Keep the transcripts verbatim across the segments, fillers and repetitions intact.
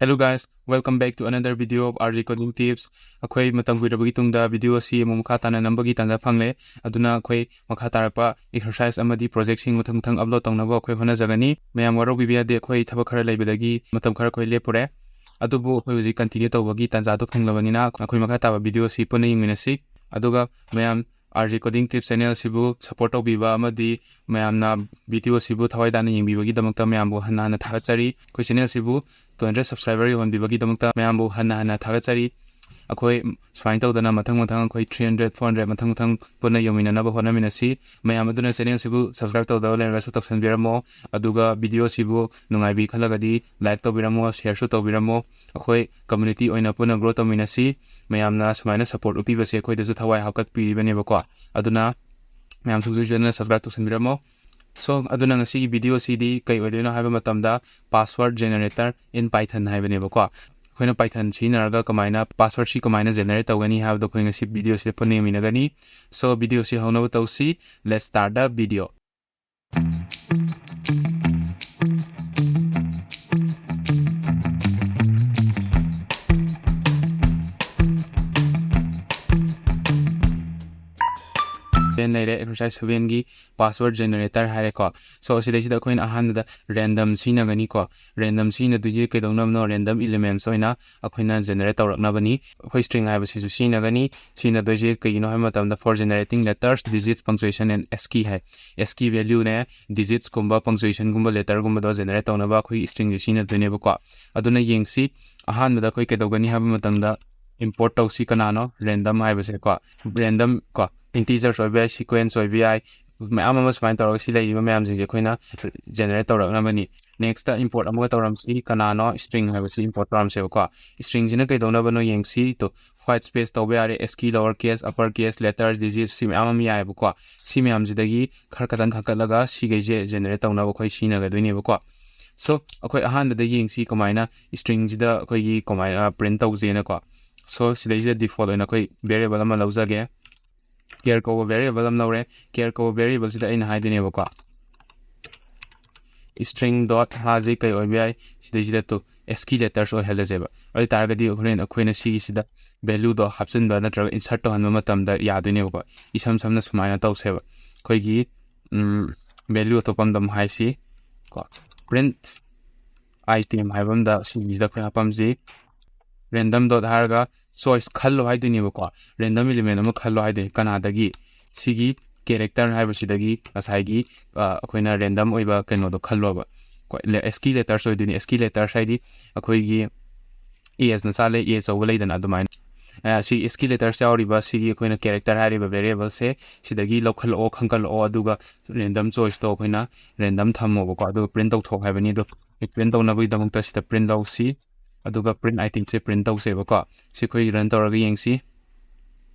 Hello guys, welcome back to another video of R J Coding Tips. ꯑꯩꯈꯣꯏ ꯃꯇꯝ ꯀꯨꯏꯔꯕꯒꯤ ꯇꯨꯡꯗ video ꯑꯁꯤ ꯑꯃꯨꯛ ꯃꯈꯥ ꯇꯥꯅ ꯅꯝꯕꯒꯤ ꯇꯥꯟꯖꯥ ꯐꯪꯂꯦ꯫ ꯑꯗꯨꯅ ꯑꯩꯈꯣꯏ ꯃꯈꯥ ꯇꯥꯔꯛꯄ ꯑꯦꯛꯁꯔꯁꯥꯏꯁ ꯑꯃꯗꯤ ꯄ꯭ꯔꯣꯖꯦꯛꯁꯤꯡ ꯃꯊꯪ ꯃꯊꯪ ꯑꯞꯂꯣꯗ ꯇꯧꯅꯕ ꯑꯩꯈꯣꯏ ꯍꯣꯠꯅꯖꯒꯅꯤ꯫ ꯃꯌꯥꯝ ꯋꯥꯔꯧꯕꯤꯕ ꯌꯥꯗꯦ, ꯑꯩꯈꯣꯏ ꯊꯕꯛ ꯈꯔ ꯂꯩꯕꯗꯒꯤ ꯃꯇꯝ ꯈꯔ ꯑꯩꯈꯣꯏ ꯂꯦꯞꯄꯨꯔꯦ꯫ ꯑꯗꯨꯕꯨ ꯑꯩꯈꯣꯏ ꯍꯧꯖꯤꯛ ꯀꯟꯇꯤꯅ꯭ꯌꯨ ꯇꯧꯕꯒꯤ ꯇꯥꯟꯖꯥꯗꯨ ꯐꯪꯂꯕꯅꯤꯅ ꯑꯩꯈꯣꯏ ꯃꯈꯥ ꯇꯥꯕ ꯚꯤꯗꯤꯑꯣ ꯑꯁꯤ ꯄꯨꯟꯅ ꯌꯦꯡꯃꯤꯟꯅꯁꯤ꯫ ꯑꯗꯨꯒ ꯃꯌꯥꯝ R J Coding Tips channel ꯑꯁꯤꯕꯨ ꯁꯄꯣꯔꯠ ꯇꯧꯕꯤꯕ ꯑꯃꯗꯤ ꯃꯌꯥꯝꯅ ꯚꯤꯗꯤꯑꯣ ꯑꯁꯤꯕꯨ ꯊꯋꯥꯏ ꯇꯥꯅ ꯌꯦꯡꯕꯤꯕꯒꯤꯗꯃꯛꯇ ꯃꯌꯥꯝꯕꯨ ꯍꯟꯅ ꯍꯟꯅ ꯊꯥꯒꯠꯆꯔꯤ꯫ ꯑꯩꯈꯣꯏ ꯆꯦꯅꯦꯜ ꯑꯁꯤꯕꯨ two hundred ꯁꯕꯁꯀ꯭ꯔꯥꯏꯕꯔ ꯌꯧꯍꯟꯕꯤꯕꯒꯤꯗꯃꯛꯇ ꯃꯌꯥꯝꯕꯨ ꯍꯟꯅ ꯍꯟꯅ ꯊꯥꯒꯠꯆꯔꯤ꯫ ꯑꯩꯈꯣꯏ ꯁꯨꯃꯥꯏꯅ ꯇꯧꯗꯅ ꯃꯊꯪ ꯃꯊꯪ ꯑꯩꯈꯣꯏ three hundred, four hundred ꯃꯊꯪ ꯃꯊꯪ ꯄꯨꯟꯅ ꯌꯧꯃꯤꯟꯅꯅꯕ ꯍꯣꯠꯅꯃꯤꯟꯅꯁꯤ꯫ ꯃꯌꯥꯝ ꯑꯗꯨꯅ ꯆꯦꯅꯦꯜ ꯑꯁꯤꯕꯨ ꯁꯕꯁꯀ꯭ꯔꯥꯏꯕ ꯇꯧꯗꯕ ꯂꯩꯔꯒꯁꯨ ꯇꯧꯁꯟꯕꯤꯔꯝꯃꯣ꯫ ꯑꯗꯨꯒ ꯚꯤꯗꯤꯑꯣ ꯑꯁꯤꯕꯨ ꯅꯨꯡꯉꯥꯏꯕꯤ ꯈꯜꯂꯒꯗꯤ ꯂꯥꯏꯛ ꯇꯧꯕꯤꯔꯝꯃꯣ, ꯁꯤꯌꯔꯁꯨ ꯇꯧꯕꯤꯔꯝꯃꯣ꯫ ꯑꯩꯈꯣꯏ ꯀꯝꯃ꯭ꯌꯨꯅꯤꯇꯤ ꯑꯣꯏꯅ ꯄꯨꯟꯅ ꯒ꯭ꯔꯣ ꯇꯧꯃꯤꯟꯅꯁꯤ꯫ ꯃꯌꯥꯝꯅ ꯁꯨꯃꯥꯏꯅ ꯁꯄꯣꯔꯠ ꯎꯠꯄꯤꯕꯁꯦ ꯑꯩꯈꯣꯏꯗꯁꯨ ꯊꯋꯥꯏ ꯍꯥꯞꯀꯠꯄꯤꯔꯤꯕꯅꯦꯕꯀꯣ꯫ ꯑꯗꯨꯅ ꯃꯌꯥꯝ ꯁꯨꯡꯁꯣꯏ ꯁꯣꯏꯗꯅ ꯁꯕꯁꯀ꯭ꯔꯥꯏꯕ ꯇꯧꯁꯟꯕꯤꯔꯝꯃꯣ꯫ So, ꯑꯗꯨꯅ ꯉꯁꯤꯒꯤ ꯚꯤꯗꯤꯑꯣꯁꯤꯗꯤ ꯀꯩ ꯑꯣꯏꯗꯣꯏꯅꯣ ꯍꯥꯏꯕ ꯃꯇꯝꯗ, Password Generator in Python ꯍꯥꯏꯕꯅꯦꯕꯀꯣ꯫ ꯑꯩꯈꯣꯏꯅ ꯄꯥꯏꯊꯟ ꯁꯤꯖꯤꯟꯅꯔꯒ ꯀꯃꯥꯏꯅ ꯄꯥꯁꯋꯥꯔꯗꯁꯤ ꯀꯃꯥꯏꯅ ꯖꯦꯅꯦꯔꯦꯠ ꯇꯧꯒꯅꯤ ꯍꯥꯏꯕꯗꯣ ꯑꯩꯈꯣꯏ ꯉꯁꯤ ꯚꯤꯗꯤꯑꯣꯁꯤꯗ ꯄꯨꯟꯅ ꯌꯦꯡꯃꯤꯟꯅꯒꯅꯤ꯫ So, ꯚꯤꯗꯤꯑꯣꯁꯤ ꯍꯧꯅꯕ ꯇꯧꯁꯤ꯫ Let's start the video. Seven ꯂꯩꯔꯦ, ꯑꯦꯛꯁꯔꯁꯥꯏꯁ ꯁꯚꯦꯟꯒꯤ ꯄꯥꯁꯋꯥꯔꯗ ꯖꯦꯅꯦꯔꯦꯇꯔ ꯍꯥꯏꯔꯦꯀꯣ꯫ So, ꯁꯤꯗꯩꯁꯤꯗ ꯑꯩꯈꯣꯏꯅ ꯑꯍꯥꯟꯕꯗ ꯔꯦꯟꯗꯝ ꯁꯤꯖꯤꯟꯅꯒꯅꯤꯀꯣ꯫ ꯔꯦꯟꯗꯝ ꯁꯤꯖꯤꯟꯅꯗꯣꯏꯁꯦ ꯀꯩꯗꯧꯅꯕꯅꯣ? ꯔꯦꯟꯗꯝ ꯏꯂꯤꯃꯦꯟꯠꯁ ꯑꯣꯏꯅ ꯑꯩꯈꯣꯏꯅ ꯖꯦꯅꯦꯔꯦꯠ ꯇꯧꯔꯛꯅꯕꯅꯤ꯫ ꯑꯩꯈꯣꯏ ꯁ꯭ꯇ꯭ꯔꯤꯡ ꯍꯥꯏꯕꯁꯤꯁꯨ ꯁꯤꯖꯤꯟꯅꯒꯅꯤ꯫ ꯁꯤꯖꯤꯟꯅꯗꯣꯏꯁꯦ ꯀꯩꯒꯤꯅꯣ ꯍꯥꯏꯕ ꯃꯇꯝꯗ, for generating letters, digits, punctuation and ASCII ꯍꯥꯏ꯫ ASCII ꯚꯦꯂ꯭ꯌꯨꯅꯦ, ꯗꯤꯖꯤꯠꯁꯀꯨꯝꯕ, ꯄꯪꯆꯨꯌꯦꯁꯟꯒꯨꯝꯕ, ꯂꯦꯇꯔꯒꯨꯝꯕꯗꯣ ꯖꯦꯅꯦꯔꯦꯠ ꯇꯧꯅꯕ ꯑꯩꯈꯣꯏ ꯁ꯭ꯇ꯭ꯔꯤꯡꯁꯦ ꯁꯤꯖꯤꯟꯅꯗꯣꯏꯅꯦꯕꯀꯣ꯫ ꯑꯗꯨꯅ ꯌꯦꯡꯁꯤ, ꯑꯍꯥꯟꯕꯗ ꯑꯩꯈꯣꯏ ꯀꯩꯗꯧꯒꯅꯤ ꯍꯥꯏꯕ ꯃꯇꯝꯗ, ꯏꯝꯄꯣꯔꯠ ꯇꯧꯁꯤ꯫ ꯀꯅꯥꯅꯣ? ꯔꯦꯟꯗꯝ ꯍꯥꯏꯕꯁꯦꯀꯣ꯫ ꯔꯦꯟꯗꯝ ꯀꯣ, ꯏꯟꯇꯤꯖꯔꯁ ꯑꯣꯏꯕ ꯌꯥꯏ, ꯁꯤꯀ꯭ꯋꯦꯟꯁ ꯑꯣꯏꯕ ꯌꯥꯏ, ꯃꯌꯥꯝ ꯑꯃ ꯁꯨꯃꯥꯏꯅ ꯇꯧꯔꯒ ꯁꯤ ꯂꯩꯔꯤꯕ ꯃꯌꯥꯝꯁꯤꯡꯁꯦ ꯑꯩꯈꯣꯏꯅ ꯖꯦꯅꯦꯔꯦꯠ ꯇꯧꯔꯛꯅꯕꯅꯤ꯫ ꯅꯦꯛꯁꯇ ꯏꯝꯄꯣꯔꯠ ꯑꯃꯒ ꯇꯧꯔꯝꯁꯤ꯫ ꯀꯅꯥꯅꯣ? ꯁ꯭ꯇ꯭ꯔꯤꯡ ꯍꯥꯏꯕꯁꯤ ꯏꯝꯄꯣꯔꯠ ꯇꯧꯔꯝꯁꯦꯕꯀꯣ꯫ ꯁ꯭ꯇ꯭ꯔꯤꯡꯁꯤꯅ ꯀꯩꯗꯧꯅꯕꯅꯣ ꯌꯦꯡꯁꯤ꯫ ꯇꯨ, ꯋꯥꯏꯠ ꯁ꯭ꯄꯦꯁ ꯇꯧꯕ ꯌꯥꯔꯦ, ASCII, lower case, upper case, letters, digits, ꯁꯤ ꯃꯌꯥꯝ ꯑꯃ ꯌꯥꯏꯑꯕꯀꯣ꯫ ꯁꯤ ꯃꯌꯥꯝꯁꯤꯗꯒꯤ ꯈꯔ ꯈꯇꯪ ꯈꯟꯒꯠꯂꯒ ꯁꯤꯈꯩꯁꯦ ꯖꯦꯅꯦꯔꯦꯠ ꯇꯧꯅꯕ ꯑꯩꯈꯣꯏ ꯁꯤꯖꯤꯟꯅꯒꯗꯣꯏꯅꯦꯕꯀꯣ꯫ So, ꯑꯩꯈꯣꯏ ꯑꯍꯥꯟꯕꯗ ꯌꯦꯡꯁꯤ ꯀꯃꯥꯏꯅ ꯁ꯭ꯇ꯭ꯔꯤꯡꯁꯤꯗ ꯑꯩꯈꯣꯏꯒꯤ ꯀꯃꯥꯏꯅ ꯄ꯭ꯔꯤꯟꯠ ꯇꯧꯁꯦꯅꯀꯣ꯫ So, ꯁꯤꯗꯩꯁꯤꯗ ꯗꯤꯐꯣꯜꯠ ꯑꯣꯏꯅ ꯑꯩꯈꯣꯏ ꯚꯦꯔꯤꯌꯦꯕꯜ ꯑꯃ ꯂꯧꯖꯒꯦ꯫ ꯀꯦꯌꯔ ꯀꯧꯕ ꯚꯦꯔꯤꯌꯦꯕꯜ ꯑꯃ ꯂꯧꯔꯦ꯫ ꯀꯦꯌꯔ ꯀꯧꯕ ꯚꯦꯔꯤꯌꯦꯕꯜꯁꯤꯗ ꯑꯩꯅ ꯍꯥꯏꯗꯣꯏꯅꯦꯕꯀꯣ, ꯁ꯭ꯇ꯭ꯔꯤꯡ ꯗꯣꯠ ꯃꯥꯁꯤ ꯀꯩ ꯑꯣꯏꯕ ꯌꯥꯏ? ꯁꯤꯗꯩꯁꯤꯗ ꯇꯨ, ASCII letters ꯑꯣꯏꯍꯜꯂꯁꯦꯕ꯫ ꯑꯗꯨ ꯑꯣꯏ ꯇꯥꯔꯒꯗꯤ ꯍꯣꯔꯦꯟ ꯑꯩꯈꯣꯏꯅ ꯁꯤꯒꯤꯁꯤꯗ value ꯗꯣ ꯍꯥꯞꯆꯤꯟꯕ ꯅꯠꯇ꯭ꯔꯒ insert ꯇꯧꯍꯟꯕ ꯃꯇꯝꯗ ꯌꯥꯗꯣꯏꯅꯦꯕꯀꯣ꯫ ꯏꯁꯝ ꯁꯝꯅ ꯁꯨꯃꯥꯏꯅ ꯇꯧꯁꯦꯕ꯫ ꯑꯩꯈꯣꯏꯒꯤ value ꯑꯇꯣꯞꯄ ꯑꯃꯗ ꯑꯃꯨꯛ ꯍꯥꯏꯁꯤ ꯀꯣ, print item ꯍꯥꯏꯕ ꯑꯃꯗ ꯁꯤꯒꯤꯁꯤꯗ ꯑꯩꯈꯣꯏ ꯍꯥꯞꯐꯝꯁꯤ random dot ꯍꯥꯏꯔꯒ choice ꯈꯜꯂꯣ ꯍꯥꯏꯗꯣꯏꯅꯦꯕꯀꯣ꯫ Random element ꯑꯃ ꯈꯜꯂꯣ ꯍꯥꯏꯗꯣꯏꯅꯤ꯫ ꯀꯅꯥꯗꯒꯤ? ꯁꯤꯒꯤ character ꯍꯥꯏꯕꯁꯤꯗꯒꯤ ꯉꯁꯥꯏꯒꯤ ꯑꯩꯈꯣꯏꯅ random ꯑꯣꯏꯕ ꯀꯩꯅꯣꯗꯣ ꯈꯜꯂꯣꯕ꯫ ASCII letters ꯑꯣꯏꯗꯣꯏꯅꯤ꯫ ASCII letters ꯍꯥꯏꯗꯤ ꯑꯩꯈꯣꯏꯒꯤ A ꯅ ꯆꯥꯂꯦ, A ꯑꯆꯧꯕ ꯂꯩꯗꯅ, ꯑꯗꯨꯃꯥꯏꯅ ꯁꯤ ASCII letters ꯌꯥꯎꯔꯤꯕ ꯁꯤꯒꯤ ꯑꯩꯈꯣꯏꯅ character ꯍꯥꯏꯔꯤꯕ variable ꯁꯦ ꯁꯤꯗꯒꯤ ꯂꯧꯈꯠꯂꯛꯑꯣ, ꯈꯟꯒꯠꯂꯛꯑꯣ, ꯑꯗꯨꯒ random choice ꯇꯣ ꯑꯩꯈꯣꯏꯅ random ꯊꯝꯃꯣꯕꯀꯣ꯫ ꯑꯗꯨꯒ print ꯇꯧꯊꯣꯛ ꯍꯥꯏꯕꯅꯤ꯫ ꯑꯗꯣ print ꯇꯧꯅꯕꯒꯤꯗꯃꯛꯇ ꯁꯤꯗ print ꯂꯧꯁꯤ, ꯑꯗꯨꯒ print item ꯁꯦ print ꯇꯧꯁꯦꯕꯀꯣ꯫ ꯁꯤ ꯑꯩꯈꯣꯏ run ꯇꯧꯔꯒ ꯌꯦꯡꯁꯤ꯫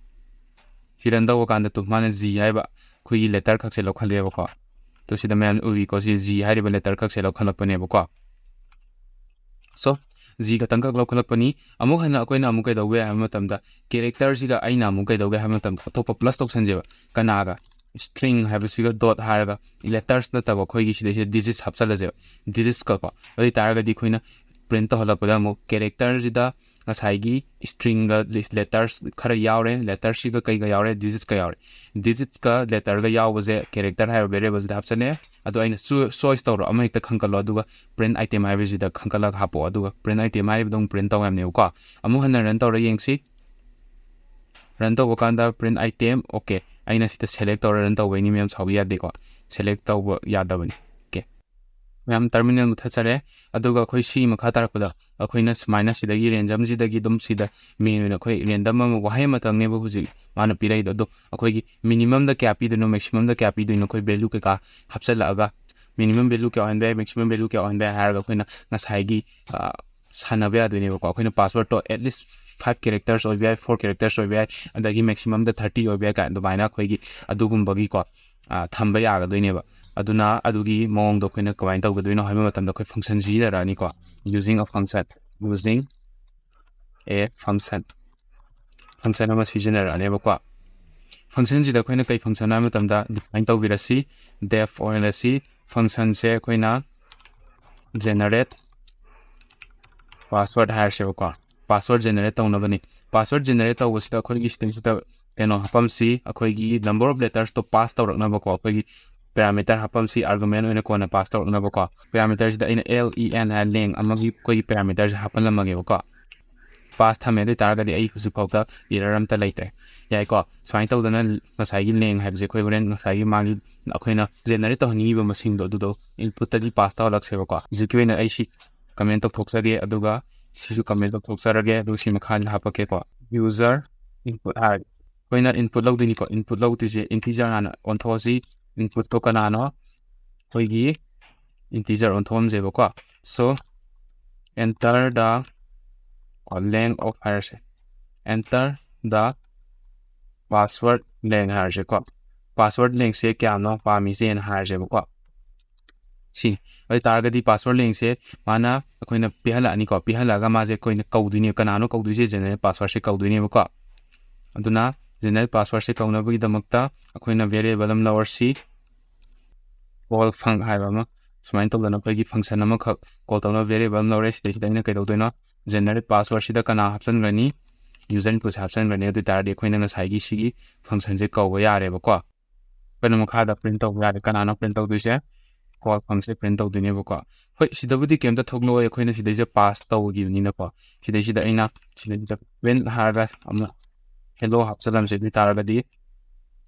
ꯁꯤ run ꯇꯧꯕ ꯀꯥꯟꯗ ꯇꯨ ꯃꯥꯅ G ꯍꯥꯏꯕ ꯑꯩꯈꯣꯏꯒꯤ letter ꯈꯛꯁꯦ ꯂꯧꯈꯠꯂꯦꯕꯀꯣ꯫ ꯇꯨ ꯁꯤꯗ ꯃꯌꯥꯝ ꯎꯔꯤꯀꯣ, ꯁꯤ G ꯍꯥꯏꯔꯤꯕ letter ꯈꯛꯁꯦ ꯂꯧꯈꯠꯂꯛꯄꯅꯦꯕꯀꯣ꯫ So G ꯈꯛꯇꯪꯈꯛ ꯂꯧꯈꯠꯂꯛꯄꯅꯤ꯫ ꯑꯃꯨꯛ ꯍꯟꯅ ꯑꯩꯈꯣꯏꯅ ꯑꯃꯨꯛ ꯀꯩꯗꯧꯕ ꯌꯥꯏ ꯍꯥꯏꯕ ꯃꯇꯝꯗ, character ꯁꯤꯒ ꯑꯩꯅ ꯑꯃꯨꯛ ꯀꯩꯗꯧꯒꯦ ꯍꯥꯏꯕ ꯃꯇꯝꯗ ꯑꯇꯣꯞꯄ plus ꯇꯧꯁꯟꯁꯦꯕ꯫ ꯀꯅꯥꯒ? String ꯍꯥꯏꯕꯁꯤꯒ dot ꯍꯥꯏꯔꯒ letters ꯅꯠꯇꯕ ꯑꯩꯈꯣꯏꯒꯤ ꯁꯤꯗꯩꯁꯤꯗ digits ꯍꯥꯞꯆꯜꯂꯁꯦꯕ꯫ Digits ꯀꯣ꯫ ꯑꯗꯨ ꯑꯣꯏ ꯇꯥꯔꯒꯗꯤ ꯑꯩꯈꯣꯏꯅ print ꯇꯧꯍꯜꯂꯛꯄꯗ ꯑꯃꯨꯛ character ꯁꯤꯗ ꯉꯁꯥꯏꯒꯤ string ꯒ letters ꯈꯔ ꯌꯥꯎꯔꯦ, letter ꯁꯤꯒ ꯀꯩꯒ ꯌꯥꯎꯔꯦ, digits ꯀ ꯌꯥꯎꯔꯦ꯫ Digits ꯀ letter ꯒ ꯌꯥꯎꯕꯁꯦ character ꯍꯥꯏꯕ variable ꯁꯤꯗ ꯍꯥꯞꯆꯜꯂꯦ꯫ ꯑꯗꯣ ꯑꯩꯅ choice ꯇꯧꯔꯣ, ꯑꯃ ꯍꯦꯛꯇ ꯈꯟꯒꯠꯂꯣ, ꯑꯗꯨꯒ print item ꯍꯥꯏꯕꯁꯤꯗ ꯈꯟꯒꯠꯂꯒ ꯍꯥꯞꯄꯛꯑꯣ꯫ ꯑꯗꯨꯒ print item ꯍꯥꯏꯔꯤꯕꯗꯣ ꯑꯃꯨꯛ print ꯇꯧ ꯍꯥꯏꯕꯅꯦꯕꯀꯣ꯫ ꯑꯃꯨꯛ ꯍꯟꯅ run ꯇꯧꯔ ꯌꯦꯡꯁꯤ꯫ Run ꯇꯧꯕ ꯀꯥꯟꯗ print item, okay, ꯑꯩꯅ ꯁꯤꯗ select ꯇꯧꯔ run ꯇꯧꯕꯩꯅꯤ ꯃꯌꯥꯝ, ꯁꯥꯎꯕ ꯌꯥꯗꯦꯀꯣ꯫ Select ꯇꯧꯕ ꯌꯥꯗꯕꯅꯤ꯫ Okay꯫ ꯃꯌꯥꯝ terminal ꯃꯨꯠꯊꯠꯆꯔꯦ꯫ ꯑꯗꯨꯒ ꯑꯩꯈꯣꯏ ꯁꯤꯒꯤ ꯃꯈꯥ ꯇꯥꯔꯛꯄꯗ ꯑꯩꯈꯣꯏꯅ ꯁꯨꯃꯥꯏꯅ ꯁꯤꯗꯒꯤ random ꯁꯤꯗꯒꯤ ꯑꯗꯨꯝ ꯁꯤꯗ main ꯑꯣꯏꯅ ꯑꯩꯈꯣꯏ random ꯑꯃ, ꯋꯥꯍꯩ ꯑꯃꯇꯪꯅꯦꯕ ꯍꯧꯖꯤꯛ ꯃꯥꯅ ꯄꯤꯔꯛꯏꯗꯣ꯫ ꯑꯗꯣ ꯑꯩꯈꯣꯏꯒꯤ minimum ꯗ ꯀꯌꯥ ꯄꯤꯗꯣꯏꯅꯣ, maximum ꯗ ꯀꯌꯥ ꯄꯤꯗꯣꯏꯅꯣ, ꯑꯩꯈꯣꯏ value ꯀꯩꯀꯥ ꯍꯥꯞꯆꯜꯂꯛꯑꯒ minimum value ꯀꯌꯥ ꯑꯣꯏꯍꯟꯕ ꯌꯥꯏ, maximum value ꯀꯌꯥ ꯑꯣꯏꯍꯟꯕ ꯌꯥꯏ ꯍꯥꯏꯔꯒ ꯑꯩꯈꯣꯏꯅ ꯉꯁꯥꯏꯒꯤ, ꯑ, ꯁꯥꯟꯅꯕ ꯌꯥꯗꯣꯏꯅꯦꯕꯀꯣ꯫ ꯑꯩꯈꯣꯏꯅ password to at least five characters ꯑꯣꯏꯕ ꯌꯥꯏ, four characters ꯑꯣꯏꯕ ꯌꯥꯏ, ꯑꯗꯒꯤ maximum ꯗ thirty ꯑꯣꯏꯕ ꯌꯥꯏ ꯀꯥꯏꯅ ꯑꯗꯨꯃꯥꯏꯅ ꯑꯩꯈꯣꯏꯒꯤ ꯑꯗꯨꯒꯨꯝꯕꯒꯤꯀꯣ, ꯑ, ꯊꯝꯕ ꯌꯥꯒꯗꯣꯏꯅꯦꯕ꯫ ꯑꯗꯨꯅ ꯑꯗꯨꯒꯤ ꯃꯑꯣꯡꯗꯣ ꯑꯩꯈꯣꯏꯅ ꯀꯃꯥꯏꯅ ꯇꯧꯒꯗꯣꯏꯅꯣ ꯍꯥꯏꯕ ꯃꯇꯝꯗ ꯑꯩꯈꯣꯏ function ꯁꯤꯖꯤꯟꯅꯔꯛꯑꯅꯤꯀꯣ, using a function, using a function꯫ Function ꯑꯃ ꯁꯤꯖꯤꯟꯅꯔꯛꯑꯅꯦꯕꯀꯣ꯫ Function ꯁꯤꯗ ꯑꯩꯈꯣꯏꯅ ꯀꯩ function ꯍꯥꯏꯕ ꯃꯇꯝꯗ define ꯇꯧꯕꯤꯔꯁꯤ, def ꯑꯣꯏꯍꯜꯂꯁꯤ꯫ Function ꯁꯦ ꯑꯩꯈꯣꯏꯅ generate password ꯍꯥꯏꯔꯁꯦꯕꯀꯣ, password generate ꯇꯧꯅꯕꯅꯤ꯫ Password generate ꯇꯧꯕꯁꯤꯗ ꯑꯩꯈꯣꯏꯒꯤ ꯁꯤꯗꯩꯁꯤꯗ ꯀꯩꯅꯣ ꯍꯥꯄꯝꯁꯤ, ꯑꯩꯈꯣꯏꯒꯤ number of lettersꯇꯣ pass ꯇꯧꯔꯛꯅꯕꯀꯣ, ꯑꯩꯈꯣꯏꯒꯤ parameter ꯍꯥꯄꯝꯁꯤ, argument ꯑꯣꯏꯅ ꯀꯣꯟꯅ pass ꯇꯧꯔꯛꯅꯕꯀꯣ꯫ Parameterꯁꯤꯗ ꯑꯩꯅ len ꯍꯥꯏꯔ ꯂꯦꯡ ꯑꯃꯒꯤ ꯑꯩꯈꯣꯏꯒꯤ parameterꯁꯦ ꯍꯥꯞꯍꯜꯂꯝꯃꯒꯦꯕꯀꯣ꯫ Pass ꯊꯝꯃꯦ꯫ ꯑꯗꯨ ꯑꯣꯏꯇꯥꯔꯒꯗꯤ ꯑꯩ ꯍꯧꯖꯤꯛꯐꯥꯎꯗ error ꯑꯝꯇ ꯂꯩꯇ꯭ꯔꯦ꯫ ꯌꯥꯏꯀꯣ? ꯁꯨꯃꯥꯏꯅ ꯇꯧꯗꯅ ꯉꯁꯥꯏꯒꯤ len ꯍꯥꯏꯕꯁꯦ ꯑꯩꯈꯣꯏ ꯍꯣꯔꯦꯟ ꯉꯁꯥꯏꯒꯤ ꯃꯥꯒꯤ ꯑꯩꯈꯣꯏꯅ generate ꯇꯧꯍꯟꯅꯤꯡꯉꯤꯕ ꯃꯁꯤꯡꯗꯣ ꯑꯗꯨꯗꯣ inputꯇꯗꯤ pass ꯇꯧꯍꯜꯂꯛꯁꯦꯕꯀꯣ꯫ ꯍꯧꯖꯤꯛꯀꯤ ꯑꯣꯏꯅ ꯑꯩ ꯁꯤ comment ꯇꯧꯊꯣꯛꯆꯒꯦ, ꯑꯗꯨꯒ ꯁꯤꯁꯨ comment ꯇꯧꯊꯣꯛꯆꯔꯒꯦ, ꯑꯗꯨꯒ ꯁꯤ ꯃꯈꯥꯗ ꯍꯥꯞꯄꯛꯀꯦꯀꯣ꯫ User input ꯍꯥꯏꯔꯒꯦ꯫ ꯑꯩꯈꯣꯏꯅ input ꯂꯧꯗꯣꯏꯅꯤꯀꯣ꯫ Input ꯂꯧꯗꯣꯏꯁꯦ integer ꯍꯥꯟꯅ ꯑꯣꯟꯊꯣꯛꯑꯁꯤ꯫ Inputꯇꯣ ꯀꯅꯥꯅꯣ? ꯑꯩꯈꯣꯏꯒꯤ integer ꯑꯣꯟꯊꯣꯛꯑꯝꯁꯦꯕꯀꯣ꯫ So, enter the len of ꯍꯥꯏꯔꯁꯦ, enter the password len ꯍꯥꯏꯔꯁꯦꯀꯣ꯫ Password lenꯁꯦ ꯀꯌꯥꯅꯣ ꯄꯥꯝꯃꯤꯁꯦꯅ ꯍꯥꯏꯔꯁꯦꯕꯀꯣ꯫ ꯁꯤ ꯑꯣꯏꯇꯥꯔꯒꯗꯤ password lenꯁꯦ ꯃꯥꯅ ꯑꯩꯈꯣꯏꯅ ꯄꯤꯍꯜꯂꯛꯑꯅꯤꯀꯣ꯫ ꯄꯤꯍꯜꯂꯛꯑꯒ ꯃꯥꯁꯦ ꯑꯩꯈꯣꯏꯅ ꯀꯧꯗꯣꯏꯅꯦ, ꯀꯅꯥꯅꯣ ꯀꯧꯗꯣꯏꯁꯦ? Generate passwordꯁꯦ ꯀꯧꯗꯣꯏꯅꯦꯕꯀꯣ꯫ ꯑꯗꯨꯅ generate passwordꯁꯦ ꯀꯧꯅꯕꯒꯤꯗꯃꯛꯇ ꯑꯩꯈꯣꯏꯅ variable ꯑꯃ ꯂꯧꯔꯁꯤ, call func ꯍꯥꯏꯕ ꯑꯃ꯫ ꯁꯨꯃꯥꯏꯅ ꯇꯧꯗꯅ ꯑꯩꯈꯣꯏꯒꯤ function ꯑꯃꯈꯛ call ꯇꯧꯅꯕ variable ꯑꯃ ꯂꯧꯔꯦ꯫ ꯁꯤꯗꯩꯁꯤꯗ ꯑꯩꯅ ꯀꯩꯗꯧꯗꯣꯏꯅꯣ? Generate passwordꯁꯤꯗ ꯀꯅꯥ ꯍꯥꯞꯆꯤꯟꯈ꯭ꯔꯅꯤ? User inputꯁꯦ ꯍꯥꯞꯆꯤꯟꯈ꯭ꯔꯅꯤ꯫ ꯑꯗꯨ ꯑꯣꯏꯇꯥꯔꯗꯤ ꯑꯩꯈꯣꯏꯅ ꯉꯁꯥꯏꯒꯤ ꯁꯤꯒꯤ functionꯁꯦ ꯀꯧꯕ ꯌꯥꯔꯦꯕꯀꯣ꯫ ꯑꯩꯈꯣꯏꯅ ꯃꯈꯥꯗ print ꯇꯧꯕ ꯌꯥꯔꯦ꯫ ꯀꯅꯥꯅꯣ print ꯇꯧꯗꯣꯏꯁꯦ? Call functionꯁꯦ print ꯇꯧꯗꯣꯏꯅꯦꯕꯀꯣ꯫ ꯍꯣꯏ, ꯁꯤꯗꯕꯨꯗꯤ ꯀꯩꯝꯇ ꯊꯣꯛꯂꯛꯑꯣꯏ, ꯑꯩꯈꯣꯏꯅ ꯁꯤꯗꯩꯁꯤꯗ pass ꯇꯧꯈꯤꯕꯅꯤꯅꯀꯣ꯫ ꯁꯤꯗꯩꯁꯤꯗ ꯑꯩꯅ ꯁꯤꯗꯩꯁꯤꯗ print ꯍꯥꯏꯔꯒ ꯑꯃ hello ꯍꯥꯞꯆꯜꯂꯝꯁꯦ꯫ ꯑꯗꯨ ꯑꯣꯏꯇꯥꯔꯒꯗꯤ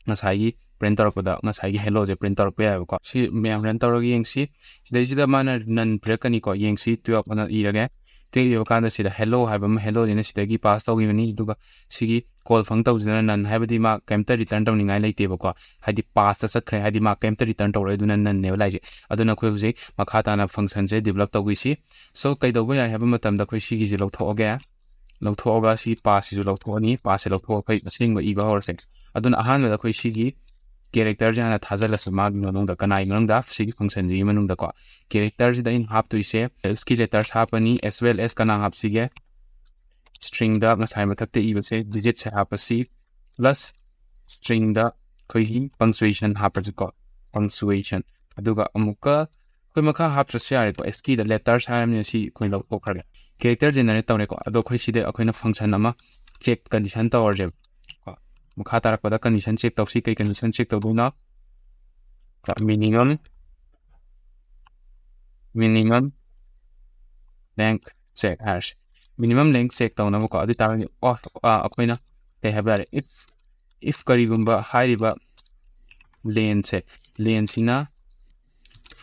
ꯉꯁꯥꯏꯒꯤ print ꯇꯧꯔꯛꯄꯗ ꯉꯁꯥꯏꯒꯤ helloꯁꯦ print ꯇꯧꯔꯛꯄ ꯌꯥꯏꯕꯀꯣ꯫ ꯁꯤ ꯃꯌꯥꯝ run ꯇꯧꯔꯒ ꯌꯦꯡꯁꯤ꯫ ꯁꯤꯗꯩꯁꯤꯗ ꯃꯥꯅ none ꯄꯤꯔꯛꯀꯅꯤꯀꯣ꯫ ꯌꯦꯡꯁꯤ, twelve ꯑꯅ ꯏꯔꯒꯦ꯫ Twelve ꯏꯕ ꯀꯥꯟꯗ ꯁꯤꯗ hello ꯍꯥꯏꯕ ꯑꯃ, helloꯁꯤꯅ ꯁꯤꯗꯒꯤ pass ꯇꯧꯈꯤꯕꯅꯤ, ꯑꯗꯨꯒ ꯁꯤꯒꯤ call func ꯇꯧꯁꯤꯗꯅ none ꯍꯥꯏꯕꯗꯤ ꯃꯥ ꯀꯩꯝꯇ return ꯇꯧꯅꯤꯡꯉꯥꯏ ꯂꯩꯇꯦꯕꯀꯣ꯫ ꯍꯥꯏꯗꯤ passꯇ ꯆꯠꯈ꯭ꯔꯦ, ꯍꯥꯏꯗꯤ ꯃꯥ ꯀꯩꯝꯇ return ꯇꯧꯔꯣꯏ, ꯑꯗꯨꯅ noneꯅꯦꯕ ꯂꯥꯛꯏꯁꯦ꯫ ꯑꯗꯨꯅ ꯑꯩꯈꯣꯏ ꯍꯧꯖꯤꯛ ꯃꯈꯥ ꯇꯥꯅ functionꯁꯦ develop ꯇꯧꯈꯤꯁꯤ꯫ So, ꯀꯩꯗꯧꯕ ꯌꯥꯏ ꯍꯥꯏꯕ ꯃꯇꯝꯗ ꯑꯩꯈꯣꯏ ꯁꯤꯒꯤꯁꯦ ꯂꯧꯊꯣꯛꯑꯒꯦ꯫ ꯂꯧꯊꯣꯛꯑꯒ ꯁꯤ passꯁꯤꯁꯨ ꯂꯧꯊꯣꯛꯑꯅꯤ꯫ Passꯁꯦ ꯂꯧꯊꯣꯛꯑꯒ ꯑꯩꯈꯣꯏ ꯑꯁꯦꯡꯕ ꯏꯕ ꯍꯧꯔꯁꯦ꯫ ꯑꯗꯨꯅ ꯑꯍꯥꯟꯕꯗ ꯑꯩꯈꯣꯏ ꯁꯤꯒꯤ characterꯁꯦ ꯍꯥꯟꯅ ꯊꯥꯖꯤꯜꯂꯁꯤ ꯃꯥꯒꯤ ꯃꯅꯨꯡꯗ꯫ ꯀꯅꯥꯒꯤ ꯃꯅꯨꯡꯗ? ꯁꯤꯒꯤ functionꯁꯤꯒꯤ ꯃꯅꯨꯡꯗꯀꯣ꯫ Characterꯁꯤꯗ ꯑꯩꯅ ꯍꯥꯞꯇꯣꯏꯁꯦ ASCII letters ꯍꯥꯞꯄꯅꯤ, as well as ꯀꯅꯥ ꯍꯥꯞꯁꯤꯒꯦ? Stringꯗ ꯉꯁꯥꯏ ꯃꯊꯛꯇ ꯏꯕꯁꯦ digitꯁꯦ ꯍꯥꯞꯄꯁꯤ, plus stringꯗ ꯑꯩꯈꯣꯏꯒꯤ punctuation ꯍꯥꯞꯄꯁꯤꯀꯣ, punctuation꯫ ꯑꯗꯨꯒ ꯑꯃꯨꯛꯀ ꯑꯩꯈꯣꯏ ꯃꯈꯥ ꯍꯥꯞꯇ꯭ꯔꯁꯨ ꯌꯥꯔꯦꯀꯣ, ASCIIꯗ letters ꯍꯥꯏꯔꯕꯅꯤꯅ ꯁꯤ ꯑꯩꯈꯣꯏ ꯂꯧꯊꯣꯛꯈ꯭ꯔꯒꯦ꯫ character generate ꯇꯧꯔꯦꯀꯣ꯫ ꯑꯗꯣ ꯑꯩꯈꯣꯏ ꯁꯤꯗ ꯑꯩꯈꯣꯏꯅ function ꯑꯃ check condition ꯇꯧꯔꯁꯦꯕ꯫ ꯀꯣ, ꯃꯈꯥ ꯇꯥꯔꯛꯄꯗ condition check ꯇꯧꯁꯤ꯫ ꯀꯩ condition check ꯇꯧꯗꯣꯏꯅꯣ? Minimum minimum length check ꯍꯥꯏꯔꯁꯤ꯫ Minimum length check ꯇꯧꯅꯕꯀꯣ꯫ ꯑꯗꯨ ꯑꯣꯏ ꯇꯥꯔꯒꯗꯤ ꯑꯣ ꯑꯩꯈꯣꯏꯅ ꯀꯩ ꯍꯥꯏꯕ ꯌꯥꯔꯦ? If if ꯀꯔꯤꯒꯨꯝꯕ ꯍꯥꯏꯔꯤꯕ lengthꯁꯦ, lengthꯁꯤꯅ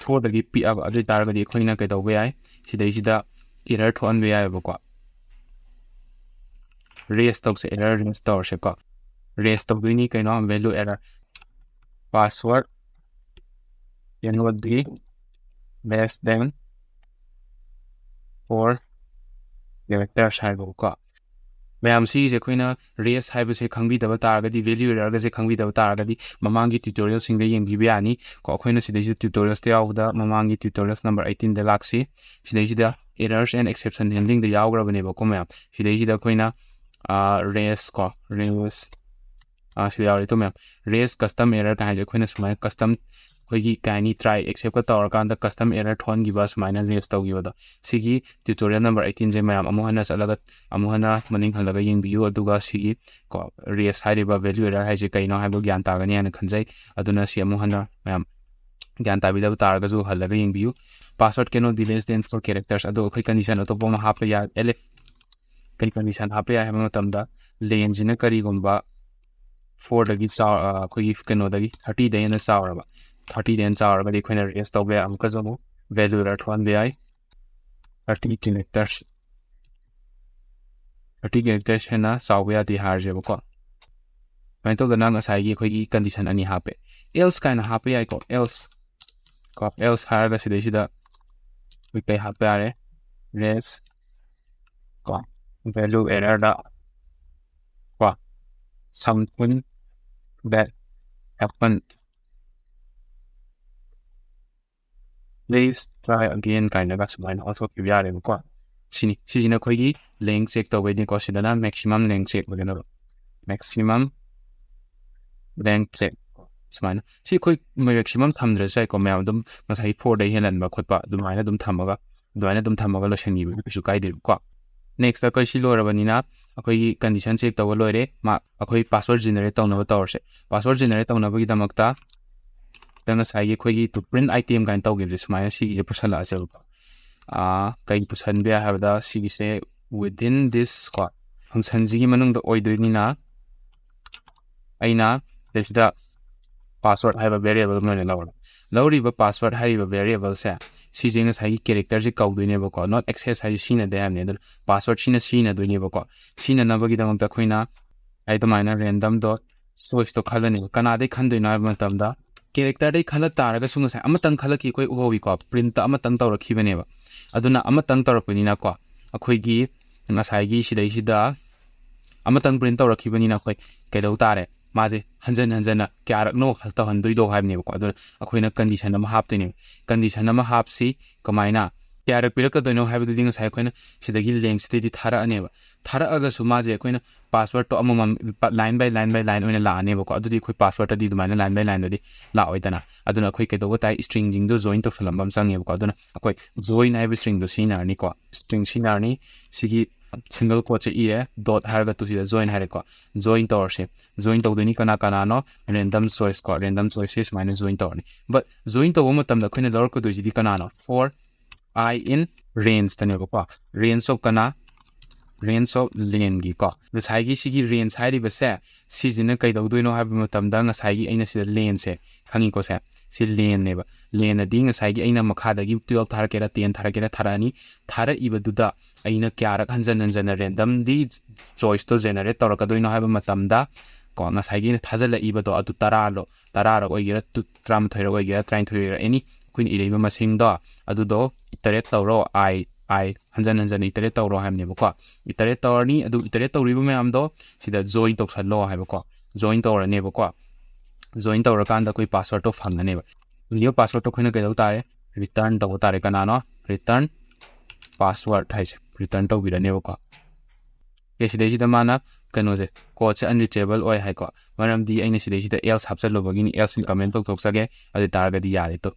fourꯗꯒꯤ ꯄꯤꯛꯑꯕ, ꯑꯗꯨ ꯑꯣꯏ ꯇꯥꯔꯒꯗꯤ ꯑꯩꯈꯣꯏꯅ ꯀꯩꯗꯧꯕ ꯌꯥꯏ? ꯁꯤꯗꯩꯁꯤꯗ error ꯊꯣꯛꯍꯟꯕ ꯌꯥꯏꯑꯕꯀꯣ꯫ Raise ꯇꯧꯁꯦ, error raise ꯇꯧꯔꯁꯦꯀꯣ꯫ Raise ꯇꯧꯗꯣꯏꯅꯤ ꯀꯩꯅꯣ? Value error, password cannot be less than four characters ꯍꯥꯏꯕꯀꯣ꯫ ꯃꯌꯥꯝ, ꯁꯤꯒꯤꯁꯦ ꯑꯩꯈꯣꯏꯅ raise ꯍꯥꯏꯕꯁꯦ ꯈꯪꯕꯤꯗꯕ ꯇꯥꯔꯒꯗꯤ, value errorꯒꯁꯦ ꯈꯪꯕꯤꯗꯕ ꯇꯥꯔꯒꯗꯤ ꯃꯃꯥꯡꯒꯤ tutorialꯁꯤꯡꯗ ꯌꯦꯡꯕꯤꯕ ꯌꯥꯅꯤ ꯀꯣ꯫ ꯑꯩꯈꯣꯏꯅ ꯁꯤꯗꯩꯁꯤꯗ tutorialsꯇ ꯌꯥꯎꯕꯗ ꯃꯃꯥꯡꯒꯤ tutorials number eighteenꯗ ꯂꯥꯛꯁꯤ꯫ ꯁꯤꯗꯩꯁꯤꯗ errors and exception handlingꯗ ꯌꯥꯎꯈ꯭ꯔꯕꯅꯦꯕꯀꯣ ꯃꯌꯥꯝ꯫ ꯁꯤꯗꯩꯁꯤꯗ ꯑꯩꯈꯣꯏꯅ raise ꯀꯣ, raise ꯁꯤꯗ ꯌꯥꯎꯔꯤ ꯇꯣ ꯃꯌꯥꯝ꯫ Raise custom error ꯀꯥꯏꯅ ꯑꯩꯈꯣꯏꯅ ꯁꯨꯃꯥꯏꯅ custom, ꯑꯩꯈꯣꯏꯒꯤ ꯀꯩ ꯍꯥꯏꯅꯤ, try acceptꯀ ꯇꯧꯔꯀꯥꯟꯗ custom error ꯊꯣꯛꯍꯟꯈꯤꯕ, ꯁꯨꯃꯥꯏꯅ raise ꯇꯧꯈꯤꯕꯗꯣ꯫ ꯁꯤꯒꯤ tutorial number eighteenꯁꯦ ꯃꯌꯥꯝ ꯑꯃꯨꯛ ꯍꯟꯅ ꯆꯠꯂꯒ ꯑꯃꯨꯛ ꯍꯟꯅ ꯃꯅꯤꯡ ꯍꯜꯂꯒ ꯌꯦꯡꯕꯤꯌꯨ꯫ ꯑꯗꯨꯒ ꯁꯤꯒꯤ ꯀꯣ, raise ꯍꯥꯏꯔꯤꯕ value error ꯍꯥꯏꯁꯦ ꯀꯩꯅꯣ ꯍꯥꯏꯕꯗꯣ ꯒ꯭ꯌꯥꯟ ꯇꯥꯒꯅꯤ ꯍꯥꯏꯅ ꯈꯟꯖꯩ꯫ ꯑꯗꯨꯅ ꯁꯤ ꯑꯃꯨꯛ ꯍꯟꯅ ꯃꯌꯥꯝ ꯒ꯭ꯌꯥꯟ ꯇꯥꯕꯤꯗꯕ ꯇꯥꯔꯒꯁꯨ ꯍꯜꯂꯒ ꯌꯦꯡꯕꯤꯌꯨ꯫ Password cannot be less than four characters꯫ ꯑꯗꯣ ꯑꯩꯈꯣꯏ condition ꯑꯇꯣꯞꯄ ꯑꯃ ꯍꯥꯞꯄ ꯌꯥꯏ꯫ Else ꯀꯔꯤ condition ꯍꯥꯞꯄ ꯌꯥꯏ ꯍꯥꯏꯕ ꯃꯇꯝꯗ, lengthꯁꯤꯅ ꯀꯔꯤꯒꯨꯝꯕ fourꯗꯒꯤ ꯆꯥꯎ-, ꯑ, ꯑꯩꯈꯣꯏꯒꯤ ꯀꯩꯅꯣꯗꯒꯤ, thirtyꯗꯒꯤ ꯍꯦꯟꯅ ꯆꯥꯎꯔꯕ, thirtyꯗꯒꯤ ꯍꯦꯟꯅ ꯆꯥꯎꯔꯒꯗꯤ ꯑꯩꯈꯣꯏꯅ raise ꯇꯧꯕ ꯌꯥꯏ꯫ ꯑꯃꯨꯛꯀꯁꯨ ꯑꯃꯨꯛ value error ꯊꯣꯛꯍꯟꯕ ꯌꯥꯏ꯫ Thirty characters, thirty characters ꯍꯦꯟꯅ ꯆꯥꯎꯕ ꯌꯥꯗꯦ ꯍꯥꯏꯔꯁꯦꯕꯀꯣ꯫ ꯁꯨꯃꯥꯏꯅ ꯇꯧꯗꯅ ꯉꯁꯥꯏꯒꯤ ꯑꯩꯈꯣꯏꯒꯤ condition ꯑꯅꯤ ꯍꯥꯞꯄꯦ꯫ Else ꯀꯥꯏꯅ ꯍꯥꯞꯄ ꯌꯥꯏꯀꯣ꯫ Else ꯀꯣ, else ꯍꯥꯏꯔꯒ ꯁꯤꯗꯩꯁꯤꯗ ꯑꯩꯈꯣꯏ ꯀꯩ ꯍꯥꯞꯄ ꯌꯥꯔꯦ? Raise ꯀꯣ, value errorꯗ ꯀꯣ, something that happened, please try again ꯀꯥꯏꯅꯒ ꯁꯨꯃꯥꯏꯅ ꯑꯣꯟꯊꯣꯛꯈꯤꯕ ꯌꯥꯔꯦꯕꯀꯣ꯫ ꯁꯤꯅꯤ, ꯁꯤꯁꯤꯅ ꯑꯩꯈꯣꯏꯒꯤ length check ꯇꯧꯕꯩꯅꯤꯀꯣ꯫ ꯁꯤꯗꯅ maximum length check ꯑꯣꯏꯒꯗꯕ, maximum length check꯫ ꯁꯨꯃꯥꯏꯅ ꯁꯤ ꯑꯩꯈꯣꯏ maximum ꯊꯝꯗ꯭ꯔꯁꯨ ꯌꯥꯏꯀꯣ ꯃꯌꯥꯝ, ꯑꯗꯨꯝ ꯉꯁꯥꯏ fourꯗꯒꯤ ꯍꯦꯜꯍꯟꯕ ꯈꯣꯠꯄ ꯑꯗꯨꯃꯥꯏꯅ ꯑꯗꯨꯝ ꯊꯝꯃꯒ ꯑꯗꯨꯃꯥꯏꯅ ꯑꯗꯨꯝ ꯊꯝꯃꯒ ꯂꯣꯏꯁꯤꯟꯈꯤꯕ ꯀꯩꯁꯨ ꯀꯥꯏꯗꯦꯕꯀꯣ꯫ Next ꯑꯩꯈꯣꯏ ꯁꯤ ꯂꯣꯏꯔꯕꯅꯤꯅ ꯑꯩꯈꯣꯏꯒꯤ condition check ꯇꯧꯕ ꯂꯣꯏꯔꯦ꯫ ꯃꯥ ꯑꯩꯈꯣꯏ password generate ꯇꯧꯅꯕ ꯇꯧꯔꯁꯦ꯫ Password generate ꯇꯧꯅꯕꯒꯤꯗꯃꯛꯇ ꯉꯁꯥꯏꯒꯤ ꯑꯩꯈꯣꯏꯒꯤ to print item ꯀꯥꯏꯅ ꯇꯧꯈꯤꯕꯁꯦ ꯁꯨꯃꯥꯏꯅ ꯁꯤꯒꯤꯁꯦ ꯄꯨꯁꯜꯂꯛꯑꯁꯦꯕꯀꯣ꯫ ꯀꯩ ꯄꯨꯁꯟꯕ ꯌꯥꯏ ꯍꯥꯏꯕꯗ ꯁꯤꯒꯤꯁꯦ within this ꯀꯣ, functionꯁꯤꯒꯤ ꯃꯅꯨꯡꯗ ꯑꯣꯏꯗꯣꯏꯅꯤꯅ ꯑꯩꯅ ꯁꯤꯗ password ꯍꯥꯏꯕ variable ꯑꯃ ꯑꯣꯏꯅ ꯂꯧꯔꯦ꯫ ꯂꯧꯔꯤꯕ password ꯍꯥꯏꯔꯤꯕ variableꯁꯦ ꯁꯤꯁꯦ ꯉꯁꯥꯏꯒꯤ characterꯁꯦ ꯀꯧꯗꯣꯏꯅꯦꯕꯀꯣ꯫ Not access ꯍꯥꯏꯁꯦ ꯁꯤꯖꯤꯟꯅꯗꯦ ꯍꯥꯏꯕꯅꯤ꯫ ꯑꯗꯨꯅ password ꯁꯤꯅ ꯁꯤꯖꯤꯟꯅꯗꯣꯏꯅꯦꯕꯀꯣ꯫ ꯁꯤꯖꯤꯟꯅꯅꯕꯒꯤꯗꯃꯛꯇ ꯑꯩꯈꯣꯏꯅ ꯑꯩ ꯑꯗꯨꯃꯥꯏꯅ random dot choiceꯇꯣ ꯈꯜꯂꯅꯦꯕ꯫ ꯀꯅꯥꯗꯩ ꯈꯟꯗꯣꯏꯅꯣ ꯍꯥꯏꯕ ꯃꯇꯝꯗ characterꯗꯩ ꯈꯜꯂꯛ ꯇꯥꯔꯒꯁꯨ ꯉꯁꯥꯏ ꯑꯃꯇꯪ ꯈꯜꯂꯛꯈꯤ ꯑꯩꯈꯣꯏ ꯎꯍꯧꯋꯤꯀꯣ, printꯇ ꯑꯃꯇꯪ ꯇꯧꯔꯛꯈꯤꯕꯅꯦꯕ꯫ ꯑꯗꯨꯅ ꯑꯃꯇꯪ ꯇꯧꯔꯛꯄꯅꯤꯅꯀꯣ ꯑꯩꯈꯣꯏꯒꯤ ꯉꯁꯥꯏꯒꯤ ꯁꯤꯗꯩꯁꯤꯗ ꯑꯃꯇꯪ print ꯇꯧꯔꯛꯈꯤꯕꯅꯤꯅ ꯑꯩꯈꯣꯏ ꯀꯩꯗꯧ ꯇꯥꯔꯦ? ꯃꯥꯁꯦ ꯍꯟꯖꯟ ꯍꯟꯖꯟꯅ ꯀꯌꯥꯔꯛꯅꯣ ꯇꯧꯍꯟꯗꯣꯏꯗꯣ ꯍꯥꯏꯕꯅꯦꯕꯀꯣ꯫ ꯑꯗꯨꯅ ꯑꯩꯈꯣꯏꯅ condition ꯑꯃ ꯍꯥꯞꯇꯣꯏꯅꯦꯕ꯫ Condition ꯑꯃ ꯍꯥꯞꯁꯤ ꯀꯃꯥꯏꯅ? ꯀꯌꯥꯔꯛ ꯄꯤꯔꯛꯀꯗꯣꯏꯅꯣ ꯍꯥꯏꯕꯗꯨꯗꯤ ꯉꯁꯥꯏ ꯑꯩꯈꯣꯏꯅ ꯁꯤꯗꯒꯤ lengthꯁꯤꯗꯩꯗꯤ ꯊꯥꯔꯛꯑꯅꯦꯕ꯫ ꯊꯥꯔꯛꯑꯒꯁꯨ ꯃꯥꯁꯦ ꯑꯩꯈꯣꯏꯅ passwordꯇꯣ ꯑꯃꯃꯝ line by line by line ꯑꯣꯏꯅ ꯂꯥꯛꯑꯅꯦꯕꯀꯣ꯫ ꯑꯗꯨꯗꯤ ꯑꯩꯈꯣꯏ passwordꯇꯗꯤ ꯑꯗꯨꯃꯥꯏꯅ line by lineꯗꯗꯤ ꯂꯥꯛꯑꯣꯏꯗꯅ꯫ ꯑꯗꯨꯅ ꯑꯩꯈꯣꯏ ꯀꯩꯗꯧꯕ ꯇꯥꯏ? Stringꯁꯤꯡꯗꯣ join ꯇꯧꯁꯜꯂꯝꯕ ꯑꯃ ꯆꯪꯉꯦꯕꯀꯣ꯫ ꯑꯗꯨꯅ ꯑꯩꯈꯣꯏ join ꯍꯥꯏꯕ stringꯗꯣ ꯁꯤꯖꯤꯟꯅꯔꯅꯤꯀꯣ꯫ String ꯁꯤꯖꯤꯟꯅꯔꯅꯤ꯫ ꯁꯤꯒꯤ single quotesꯁꯦ ꯏꯔꯦ, dot ꯍꯥꯏꯔꯒ ꯇꯨ ꯁꯤꯗ join ꯍꯥꯏꯔꯦꯀꯣ꯫ Join ꯇꯧꯔꯁꯦ꯫ Join ꯇꯧꯗꯣꯏꯅꯤ ꯀꯅꯥ ꯀꯅꯥꯅꯣ? Random choice ꯀꯣ, random choiceꯁꯦ ꯁꯨꯃꯥꯏꯅ join ꯇꯧꯔꯅꯤ꯫ But join ꯇꯧꯕ ꯃꯇꯝꯗ ꯑꯩꯈꯣꯏꯅ ꯂꯧꯔꯛꯀꯗꯣꯏꯁꯤꯗꯤ ꯀꯅꯥꯅꯣ? For I in rangeꯇꯅꯦꯕꯀꯣ꯫ Range of ꯀꯅꯥ? Range of lenꯒꯤ ꯀꯣ꯫ ꯉꯁꯥꯏꯒꯤ ꯁꯤꯒꯤ range ꯍꯥꯏꯔꯤꯕꯁꯦ ꯁꯤꯁꯤꯅ ꯀꯩꯗꯧꯗꯣꯏꯅꯣ ꯍꯥꯏꯕ ꯃꯇꯝꯗ ꯉꯁꯥꯏꯒꯤ ꯑꯩꯅ ꯁꯤꯗ lenꯁꯦ ꯈꯪꯉꯤꯀꯣ ꯁꯦ? ꯁꯤ lenꯅꯦꯕ꯫ Lenꯅꯗꯤ ꯉꯁꯥꯏꯒꯤ ꯑꯩꯅ ꯃꯈꯥꯗꯒꯤ twelve ꯊꯥꯔꯛꯀꯦꯔꯥ ten ꯊꯥꯔꯛꯀꯦꯔꯥ ꯊꯥꯔꯛꯑꯅꯤ꯫ ꯊꯥꯔꯛꯏꯕꯗꯨꯗ ꯑꯩꯅ ꯀꯌꯥꯔꯛ ꯍꯟꯖꯟ ꯍꯟꯖꯟꯅ randomly choiceꯇꯣ generate ꯇꯧꯔꯛꯀꯗꯣꯏꯅꯣ ꯍꯥꯏꯕ ꯃꯇꯝꯗ ꯀꯣ ꯉꯁꯥꯏꯒꯤ ꯑꯩꯅ ꯊꯥꯖꯤꯜꯂꯛꯏꯕꯗꯣ ꯑꯗꯨ ꯇꯔꯥꯔꯣ, ꯇꯔꯥꯔꯛ ꯑꯣꯏꯒꯦꯔꯥ, ꯇꯨ-, ꯇꯔꯥꯃꯥꯊꯣꯏꯔꯛ ꯑꯣꯏꯒꯦꯔꯥ, ꯇꯔꯥꯅꯤꯊꯣꯏ ꯑꯣꯏꯒꯦꯔꯥ, any ꯑꯩꯈꯣꯏꯅ ꯏꯔꯛꯏꯕ ꯃꯁꯤꯡꯗꯣ ꯑꯗꯨꯗꯣ iterate ꯇꯧꯔꯣ, I, I ꯍꯟꯖꯟ ꯍꯟꯖꯟꯅ iterate ꯇꯧꯔꯣ ꯍꯥꯏꯕꯅꯦꯕꯀꯣ꯫ Iterate ꯇꯧꯔꯅꯤ, ꯑꯗꯨ iterate ꯇꯧꯔꯤꯕ ꯃꯌꯥꯝꯗꯣ ꯁꯤꯗ join ꯇꯧꯁꯜꯂꯣ ꯍꯥꯏꯕꯀꯣ꯫ Join ꯇꯧꯔꯅꯦꯕꯀꯣ꯫ Join ꯇꯧꯔꯀꯥꯟꯗ ꯑꯩꯈꯣꯏ passwordꯇꯣ ꯐꯪꯒꯅꯦꯕ꯫ ꯐꯪꯉꯤꯕ passwordꯇꯣ ꯑꯩꯈꯣꯏꯅ ꯀꯩꯗꯧ ꯇꯥꯔꯦ? Return ꯇꯧꯕ ꯇꯥꯔꯦ꯫ ꯀꯅꯥꯅꯣ? Return password ꯍꯥꯏꯁꯦ return ꯇꯧꯕꯤꯔꯅꯦꯕꯀꯣ꯫ ꯑꯣꯀꯦ, ꯁꯤꯗꯩꯁꯤꯗ ꯃꯥꯅ ꯀꯩꯅꯣꯁꯦ, quotesꯁꯦ unreachable ꯑꯣꯏ ꯍꯥꯏꯀꯣ꯫ ꯃꯔꯝꯗꯤ ꯑꯩꯅ ꯁꯤꯗꯩꯁꯤꯗ else ꯍꯥꯞꯆꯜꯂꯨꯕꯒꯤꯅꯤ꯫ Elseꯁꯤ comment ꯇꯧꯊꯣꯛꯆꯒꯦ꯫ ꯑꯗꯨ ꯑꯣꯏ ꯇꯥꯔꯒꯗꯤ ꯌꯥꯔꯦ ꯇꯣ꯫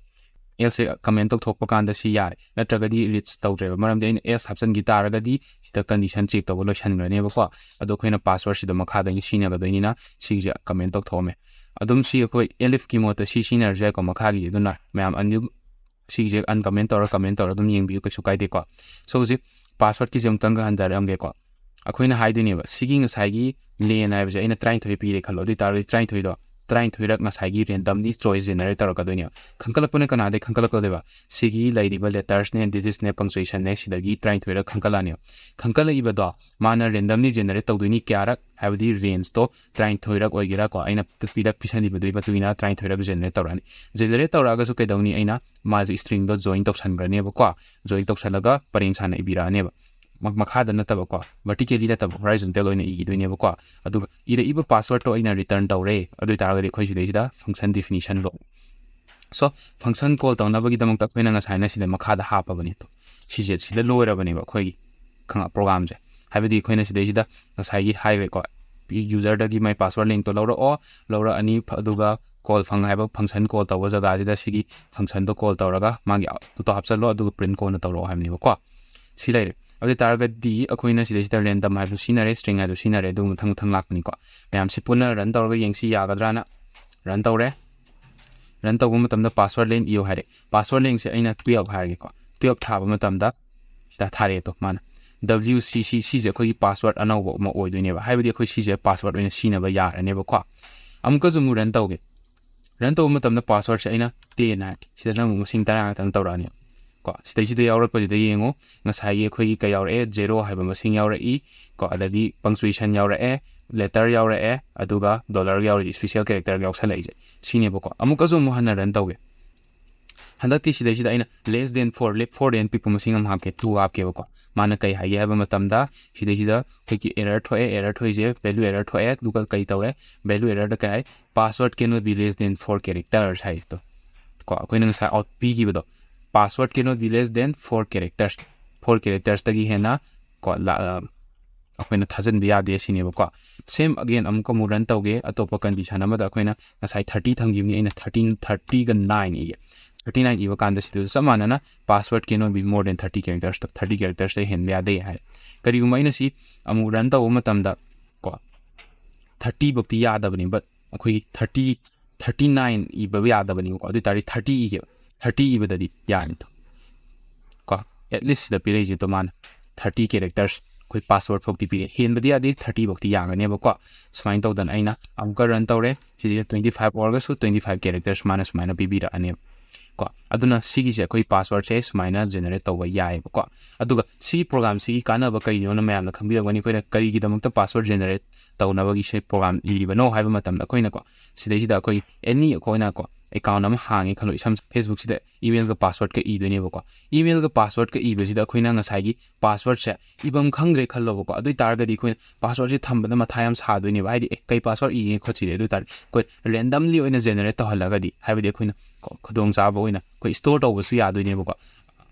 ꯑꯦꯜꯁꯦ ꯀꯃꯦꯟ ꯇꯧꯊꯣꯛꯄ ꯀꯥꯟꯗ ꯁꯤ ꯌꯥꯔꯦ, ꯅꯠꯇ꯭ꯔꯒꯗꯤ ꯔꯤꯆ ꯇꯧꯗ꯭ꯔꯦꯕ, ꯃꯔꯝꯗꯤ ꯑꯩꯅ ꯑꯦꯜꯁ ꯍꯥꯞꯆꯤꯟꯈꯤ ꯇꯥꯔꯒꯗꯤ ꯁꯤꯗ ꯀꯟꯗꯤꯁꯟ ꯆꯦꯛ ꯇꯧꯕ ꯂꯣꯏꯁꯟꯈ꯭ꯔꯅꯦꯕꯀꯣ꯫ ꯑꯗꯣ ꯑꯩꯈꯣꯏꯅ ꯄꯥꯁꯋꯥꯔꯗꯁꯤꯗ ꯃꯈꯥꯗꯒꯤ ꯁꯤꯖꯤꯟꯅꯒꯗꯣꯏꯅꯤꯅ ꯁꯤꯒꯤꯁꯦ ꯀꯃꯦꯟ ꯇꯧꯊꯣꯛꯑꯝꯃꯦ꯫ ꯑꯗꯨꯝ ꯁꯤ ꯑꯩꯈꯣꯏ ꯑꯦꯂꯤꯐꯀꯤ ꯃꯍꯨꯠꯇ ꯁꯤ ꯁꯤꯖꯤꯟꯅꯔꯁꯨ ꯌꯥꯏꯀꯣ꯫ ꯃꯈꯥꯒꯤ ꯑꯗꯨꯅ ꯃꯌꯥꯝ ꯑꯅꯤ ꯁꯤꯒꯤꯁꯦ ꯑꯟꯀꯃꯦꯟ ꯇꯧꯔ ꯀꯃꯦꯟ ꯇꯧꯔ ꯑꯗꯨꯝ ꯌꯦꯡꯕꯤꯌꯨ, ꯀꯩꯁꯨ ꯀꯥꯏꯗꯦꯀꯣ꯫ ꯁꯣ ꯍꯧꯖꯤꯛ ꯄꯥꯁꯋꯥꯔꯗꯀꯤꯁꯦ ꯑꯃꯨꯛꯇꯪꯒ ꯍꯟꯊꯔꯛꯑꯝꯒꯦꯀꯣ꯫ ꯑꯩꯈꯣꯏꯅ ꯍꯥꯏꯗꯣꯏꯅꯦꯕ, ꯁꯤꯒꯤ ꯉꯁꯥꯏꯒꯤ ꯂꯦꯟ ꯍꯥꯏꯕꯁꯦ ꯑꯩꯅ ꯇꯔꯥꯅꯤꯊꯣꯏ ꯄꯤꯔꯦ ꯈꯜꯂꯣ꯫ ꯑꯗꯨ ꯑꯣꯏ ꯇꯥꯔꯒꯗꯤ ꯇꯔꯥꯅꯤꯊꯣꯏꯗꯣ ꯇꯔꯥꯅꯤꯊꯣꯏꯔꯛ ꯉꯁꯥꯏꯒꯤ ꯔꯦꯟꯗꯝꯂꯤ ꯆꯣꯏꯁ ꯖꯦꯅꯦꯔꯦꯠ ꯇꯧꯔꯛꯀꯗꯣꯏꯅꯦꯕ꯫ ꯈꯟꯀꯠꯂꯛꯄꯅ ꯀꯅꯥꯗꯩ ꯈꯟꯀꯠꯂꯛꯀꯗꯣꯏꯕ? ꯁꯤꯒꯤ ꯂꯩꯔꯤꯕ ꯂꯦꯇꯔꯁꯅꯦ, ꯗꯤꯖꯤꯠꯁꯅꯦ, ꯄꯪꯆꯨꯌꯦꯁꯟꯅꯦ, ꯁꯤꯗꯒꯤ ꯇꯔꯥꯅꯤꯊꯣꯏꯔꯛ ꯈꯟꯀꯠꯂꯛꯑꯅꯦꯕ꯫ ꯈꯟꯀꯠꯂꯛꯏꯕꯗꯣ ꯃꯥꯅ ꯔꯦꯟꯗꯝꯂꯤ ꯖꯦꯅꯦꯔꯦꯠ ꯇꯧꯗꯣꯏꯅꯤ ꯀꯌꯥꯔꯛ ꯍꯥꯏꯕꯗꯤ ꯔꯦꯟꯖꯇꯣ ꯇꯔꯥꯅꯤꯊꯣꯏꯔꯛ ꯑꯣꯏꯒꯦꯔꯥꯀꯣ, ꯑꯩꯅ ꯄꯤꯔꯛ ꯄꯤꯁꯟꯈꯤꯕꯗꯨꯒꯤ ꯃꯇꯨꯡ ꯏꯟꯅ ꯇꯔꯥꯅꯤꯊꯣꯏꯔꯛ ꯖꯦꯅꯦꯔꯦꯠ ꯇꯧꯔꯛꯑꯅꯤ꯫ ꯖꯦꯅꯦꯔꯦꯠ ꯇꯧꯔꯛꯑꯒꯁꯨ ꯀꯩꯗꯧꯅꯤ? ꯑꯩꯅ ꯃꯥꯁꯦ ꯁ꯭ꯇ꯭ꯔꯤꯡꯗꯣ ꯖꯣꯏꯟ ꯇꯧꯁꯟꯈ꯭ꯔꯅꯦꯕꯀꯣ꯫ ꯖꯣꯏꯟ ꯇꯧꯁꯜꯂꯒ ꯄꯔꯦꯡ ꯁꯥꯅ ꯏꯕꯤꯔꯛꯑꯅꯦꯕ꯫ ꯃ- ꯃꯈꯥꯗ ꯅꯠꯇꯕꯀꯣ, ꯚꯔꯇꯤꯀꯦꯂꯤ ꯅꯠꯇꯕ, ꯍꯣꯔꯥꯏꯖꯣꯟꯇꯦꯜ ꯑꯣꯏꯅ ꯏꯈꯤꯗꯣꯏꯅꯦꯕꯀꯣ꯫ ꯑꯗꯨꯒ ꯏꯔꯛꯏꯕ ꯄꯥꯁꯋꯥꯔꯗꯇꯣ ꯑꯩꯅ ꯔꯤꯇꯔꯟ ꯇꯧꯔꯦ꯫ ꯑꯗꯨ ꯑꯣꯏ ꯇꯥꯔꯒꯗꯤ ꯑꯩꯈꯣꯏ ꯁꯤꯗꯩꯁꯤꯗ ꯐꯪꯁꯟ ꯗꯤꯐꯤꯅꯤꯁꯟꯗꯣ, ꯁꯣ ꯐꯪꯁꯟ ꯀꯣꯜ ꯇꯧꯅꯕꯒꯤꯗꯃꯛꯇ ꯑꯩꯈꯣꯏꯅ ꯉꯁꯥꯏꯅ ꯁꯤꯗ ꯃꯈꯥꯗ ꯍꯥꯞꯄꯕꯅꯤ꯫ ꯁꯤꯁꯦ ꯁꯤꯗ ꯂꯣꯏꯔꯕꯅꯦꯕ ꯑꯩꯈꯣꯏꯒꯤ ꯄ꯭ꯔꯣꯒꯥꯝꯁꯦ꯫ ꯍꯥꯏꯕꯗꯤ ꯑꯩꯈꯣꯏꯅ ꯁꯤꯗꯩꯁꯤꯗ ꯉꯁꯥꯏꯒꯤ ꯍꯥꯏꯈ꯭ꯔꯦꯀꯣ, ꯌꯨꯖꯔꯗꯒꯤ ꯃꯥꯏ ꯄꯥꯁꯋꯥꯔꯗ ꯂꯤꯡꯇꯣ ꯂꯧꯔꯛꯑꯣ, ꯂꯧꯔꯛꯑꯅꯤ꯫ ꯐ- ꯑꯗꯨꯒ ꯀꯣꯜ ꯐꯪ ꯍꯥꯏꯕ ꯐꯪꯁꯟ ꯀꯣꯜ ꯇꯧꯕ ꯖꯒꯥꯁꯤꯗ ꯁꯤꯒꯤ ꯐꯪꯁꯟꯗꯣ ꯀꯣꯜ ꯇꯧꯔꯒ ꯃꯥꯒꯤ ꯑꯥꯎꯠꯄꯨꯠꯇꯣ ꯍꯥꯞꯆꯜꯂꯣ, ꯑꯗꯨꯒ ꯄ꯭ꯔꯤꯟ ꯀꯣꯟꯅ ꯇꯧꯔꯛꯑꯣ ꯍꯥꯏꯕꯅꯦꯕꯀꯣ꯫ ꯁꯤ ꯂꯩꯔꯦ꯫ ꯑꯗꯨ ꯑꯣꯏ ꯇꯥꯔꯒꯗꯤ ꯑꯩꯈꯣꯏꯅ ꯁꯤꯗꯩꯁꯤꯗ ꯔꯦꯟꯗꯝ ꯍꯥꯏꯕꯁꯨ ꯁꯤꯖꯤꯟꯅꯔꯦ, ꯁ꯭ꯇ꯭ꯔꯤꯡ ꯍꯥꯏꯕꯁꯨ ꯁꯤꯖꯤꯟꯅꯔꯦ, ꯑꯗꯨ ꯃꯊꯪ ꯃꯊꯪ ꯂꯥꯛꯄꯅꯤꯀꯣ꯫ ꯃꯌꯥꯝꯁꯤ ꯄꯨꯟꯅ ꯔꯟ ꯇꯧꯔꯒ ꯌꯦꯡꯁꯤ ꯌꯥꯒꯗ꯭ꯔꯥꯅ꯫ ꯔꯟ ꯇꯧꯔꯦ꯫ ꯔꯟ ꯇꯧꯕ ꯃꯇꯝꯗ ꯄꯥꯁꯋꯥꯔꯗ ꯂꯦꯟ ꯏꯌꯣ ꯍꯥꯏꯔꯦ꯫ ꯄꯥꯁꯋꯥꯔꯗ ꯂꯦꯟꯁꯦ ꯑꯩꯅ ꯇꯨꯌꯦꯜꯞ ꯍꯥꯏꯔꯒꯦꯀꯣ꯫ ꯇꯨꯌꯦꯜꯞ ꯊꯥꯕ ꯃꯇꯝꯗ ꯁꯤꯗ ꯊꯥꯔꯛꯑꯦ ꯇꯣ ꯃꯥꯅ꯫ ꯗꯕ꯭ꯂꯤꯎ ꯁꯤ ꯁꯤ ꯁꯤꯁꯦ ꯑꯩꯈꯣꯏꯒꯤ ꯄꯥꯁꯋꯥꯔꯗ ꯑꯅꯧꯕ ꯑꯃ ꯑꯣꯏꯗꯣꯏꯅꯦꯕ꯫ ꯍꯥꯏꯕꯗꯤ ꯑꯩꯈꯣꯏ ꯁꯤꯁꯦ ꯄꯥꯁꯋꯥꯔꯗ ꯑꯣꯏꯅ ꯁꯤꯖꯤꯟꯅꯕ ꯌꯥꯔꯅꯦꯕꯀꯣ꯫ ꯑꯃꯨꯛꯀꯁꯨ ꯑꯃꯨꯛ ꯔꯟ ꯇꯧꯒꯦ꯫ ꯔꯟ ꯇꯧꯕ ꯃꯇꯝꯗ ꯄꯥꯁꯋꯥꯔꯗꯁꯦ ꯑꯩꯅ ꯇꯦꯟ ꯍꯥꯏꯔꯒꯦ꯫ ꯁꯤꯗꯅ ꯑꯃꯨꯛ ꯃꯁꯤꯡ ꯇꯔꯥ ꯉꯥꯛꯇꯪ ꯇꯧꯔꯛꯑꯅꯤ꯫ ꯀꯣ, ꯁꯤꯗꯩꯁꯤꯗ ꯌꯥꯎꯔꯛꯄꯁꯤꯗ ꯌꯦꯡꯉꯣ, ꯉꯁꯥꯏꯒꯤ ꯑꯩꯈꯣꯏꯒꯤ ꯀꯩ ꯌꯥꯎꯔꯛꯑꯦ? ꯖꯦꯔꯣ ꯍꯥꯏꯕ ꯃꯁꯤꯡ ꯌꯥꯎꯔꯛꯏ꯫ ꯀꯣ, ꯑꯗꯒꯤ ꯄꯪꯆꯨꯌꯦꯁꯟ ꯌꯥꯎꯔꯛꯑꯦ, ꯂꯦꯇꯔ ꯌꯥꯎꯔꯛꯑꯦ, ꯑꯗꯨꯒ ꯗꯣꯂꯔꯒ ꯌꯥꯎꯔꯛꯏ, ꯏꯁꯄꯤꯁꯦꯜ ꯀꯦꯔꯦꯛꯇꯔꯒ ꯌꯥꯎꯁꯜꯂꯛꯏꯁꯦ ꯁꯤꯅꯦꯕꯀꯣ꯫ ꯑꯃꯨꯛꯀꯁꯨ ꯑꯃꯨꯛ ꯍꯟꯅ ꯔꯟ ꯇꯧꯒꯦ꯫ ꯍꯟꯗꯛꯇꯤ ꯁꯤꯗꯩꯁꯤꯗ ꯑꯩꯅ less than four, ꯂꯦꯁ ꯐꯣꯔꯗꯩ ꯍꯦꯟꯅ ꯄꯤꯛꯄ ꯃꯁꯤꯡ ꯑꯃ ꯍꯥꯞꯀꯦ, ꯇꯨ ꯍꯥꯞꯀꯦꯕꯀꯣ꯫ ꯃꯥꯅ ꯀꯩ ꯍꯥꯏꯒꯦ ꯍꯥꯏꯕ ꯃꯇꯝꯗ ꯁꯤꯗꯩꯁꯤꯗ ꯑꯩꯈꯣꯏꯒꯤ ꯑꯦꯔꯔ ꯊꯣꯛꯑꯦ, ꯑꯦꯔꯔ ꯊꯣꯛꯏꯁꯦ ꯚꯦꯂꯨ ꯑꯦꯔꯔ ꯊꯣꯛꯑꯦ, ꯑꯗꯨꯒ ꯀꯩ ꯇꯧꯔꯦ? ꯚꯦꯂꯨ ꯑꯦꯔꯔꯗ ꯀꯩ ꯍꯥꯏ? Password cannot be less than four characters ꯍꯥꯏꯗꯣ꯫ ꯀꯣ, ꯑꯩꯈꯣꯏꯅ ꯉꯁꯥꯏ ꯑꯥꯎꯠ ꯄꯤꯈꯤꯕꯗꯣ, password cannot be less than four characters, four ꯀꯦꯔꯦꯛꯇꯔꯁꯇꯒꯤ ꯍꯦꯟꯅ ꯀꯣ ꯂꯥ- ꯑ, ꯑꯩꯈꯣꯏꯅ ꯊꯥꯖꯤꯟꯕ ꯌꯥꯗꯦ ꯁꯤꯅꯦꯕꯀꯣ꯫ ꯁꯦꯝ ꯑꯒꯦꯟ ꯑꯃꯨꯛꯀ ꯑꯃꯨꯛ ꯔꯟ ꯇꯧꯒꯦ꯫ ꯑꯇꯣꯞꯄ ꯀꯟꯗꯤꯁꯟ ꯑꯃꯗ ꯑꯩꯈꯣꯏꯅ ꯉꯁꯥꯏ ꯊꯥꯔꯇꯤ ꯊꯝꯈꯤꯕꯅꯤ, ꯑꯩꯅ ꯊꯥꯔꯇꯤ, ꯊꯥꯔꯇꯤꯒ ꯅꯥꯏꯟ ꯏꯌꯦ꯫ ꯊꯥꯔꯇꯤ ꯅꯥꯏꯟ ꯏꯕ ꯀꯥꯟꯗ ꯁꯤꯗꯁꯨ ꯆꯞ ꯃꯥꯟꯅꯅ password cannot be more than thirty characters, thirty ꯀꯦꯔꯦꯛꯇꯔꯁꯇ ꯍꯦꯟꯕ ꯌꯥꯗꯦ ꯍꯥꯏꯔꯦ꯫ ꯀꯔꯤꯒꯨꯝꯕ ꯑꯩꯅ ꯁꯤ ꯑꯃꯨꯛ ꯔꯟ ꯇꯧꯕ ꯃꯇꯝꯗ ꯀꯣ ꯊꯥꯔꯇꯤ ꯐꯥꯎꯗꯤ ꯌꯥꯗꯕꯅꯤ, but ꯑꯩꯈꯣꯏꯒꯤ ꯊꯥꯔꯇꯤ ꯊꯥꯔꯇꯤ ꯅꯥꯏꯟ ꯏꯕ ꯌꯥꯗꯕꯅꯤꯀꯣ꯫ ꯑꯗꯨ ꯑꯣꯏ ꯇꯥꯔꯗꯤ ꯊꯥꯔꯇꯤ ꯏꯒꯦꯕ, ꯊꯥꯔꯇꯤ ꯏꯕꯗꯗꯤ ꯌꯥꯔꯅꯤꯗꯣ ꯀꯣ꯫ At least ꯁꯤꯗ ꯄꯤꯔꯛꯏꯁꯦ ꯇꯣꯉꯥꯟꯅ ꯊꯥꯔꯇꯤ ꯀꯦꯔꯦꯛꯇꯔꯁ ꯑꯩꯈꯣꯏ password ꯐꯥꯎꯗꯤ ꯄꯤꯔꯛꯑꯦ꯫ ꯍꯦꯟꯕꯗꯤ ꯌꯥꯗꯦ, ꯊꯥꯔꯇꯤ ꯐꯥꯎꯗꯤ ꯌꯥꯒꯅꯦꯕꯀꯣ꯫ ꯁꯨꯃꯥꯏꯅ ꯇꯧꯗꯅ ꯑꯩꯅ ꯑꯃꯨꯛꯀ ꯔꯟ ꯇꯧꯔꯦ꯫ ꯁꯤꯁꯦ ꯇ꯭ꯋꯦꯟꯇꯤ ꯐꯥꯏꯚ ꯑꯣꯏꯔꯒꯁꯨ ꯇ꯭ꯋꯦꯟꯇꯤ ꯐꯥꯏꯚ ꯀꯦꯔꯦꯛꯇꯔꯁ ꯃꯥꯅ ꯁꯨꯃꯥꯏꯅ ꯄꯤꯕꯤꯔꯛꯑꯅꯦꯕ ꯀꯣ꯫ ꯑꯗꯨꯅ ꯁꯤꯒꯤꯁꯦ ꯑꯩꯈꯣꯏ passwordꯁꯦ ꯁꯨꯃꯥꯏꯅ generate ꯇꯧꯕ ꯌꯥꯏꯑꯕꯀꯣ꯫ ꯑꯗꯨꯒ ꯁꯤ programꯁꯤꯒꯤ ꯀꯥꯟꯅꯕ ꯀꯩꯅꯣꯅ ꯃꯌꯥꯝꯅ ꯈꯪꯕꯤꯔꯝꯒꯅꯤ꯫ ꯑꯩꯈꯣꯏꯅ ꯀꯔꯤꯒꯤꯗꯃꯛꯇ password generate ꯇꯧꯅꯕꯒꯤ ꯁꯤ program ꯏꯔꯤꯕꯅꯣ ꯍꯥꯏꯕ ꯃꯇꯝꯗ ꯑꯩꯈꯣꯏꯅꯀꯣ ꯁꯤꯗꯩꯁꯤꯗ ꯑꯩꯈꯣꯏ any ꯑꯩꯈꯣꯏꯅꯀꯣ account ꯑꯃ ꯍꯥꯡꯉꯦ ꯈꯜꯂꯣ, ꯏꯁꯝ Facebookꯁꯤꯗ emailꯒ passwordꯀ ꯏꯗꯣꯏꯅꯦꯕꯀꯣ꯫ Emailꯒ passwordꯀ ꯏꯕꯁꯤꯗ ꯑꯩꯈꯣꯏꯅ ꯉꯁꯥꯏꯒꯤ passwordꯁꯦ ꯏꯐꯝ ꯈꯪꯗ꯭ꯔꯦ ꯈꯜꯂꯣꯕꯀꯣ꯫ ꯑꯗꯨ ꯑꯣꯏ ꯇꯥꯔꯒꯗꯤ ꯑꯩꯈꯣꯏꯅ passwordꯁꯦ ꯊꯝꯕꯗ ꯃꯊꯥ ꯌꯥꯝ ꯁꯥꯗꯣꯏꯅꯦꯕ꯫ ꯍꯥꯏꯗꯤ ꯑꯦ ꯀꯩ password ꯏꯒꯦ ꯈꯣꯠꯁꯤꯒꯦ꯫ ꯑꯗꯨ ꯑꯣꯏ ꯇꯥꯔꯗꯤ ꯑꯩꯈꯣꯏ randomly ꯑꯣꯏꯅ generate ꯇꯧꯍꯜꯂꯒꯗꯤ, ꯍꯥꯏꯕꯗꯤ ꯑꯩꯈꯣꯏꯅ ꯀꯣ ꯈꯨꯗꯣꯡꯆꯥꯕ ꯑꯣꯏꯅ ꯑꯩꯈꯣꯏ store ꯇꯧꯕꯁꯨ ꯌꯥꯗꯣꯏꯅꯦꯕꯀꯣ꯫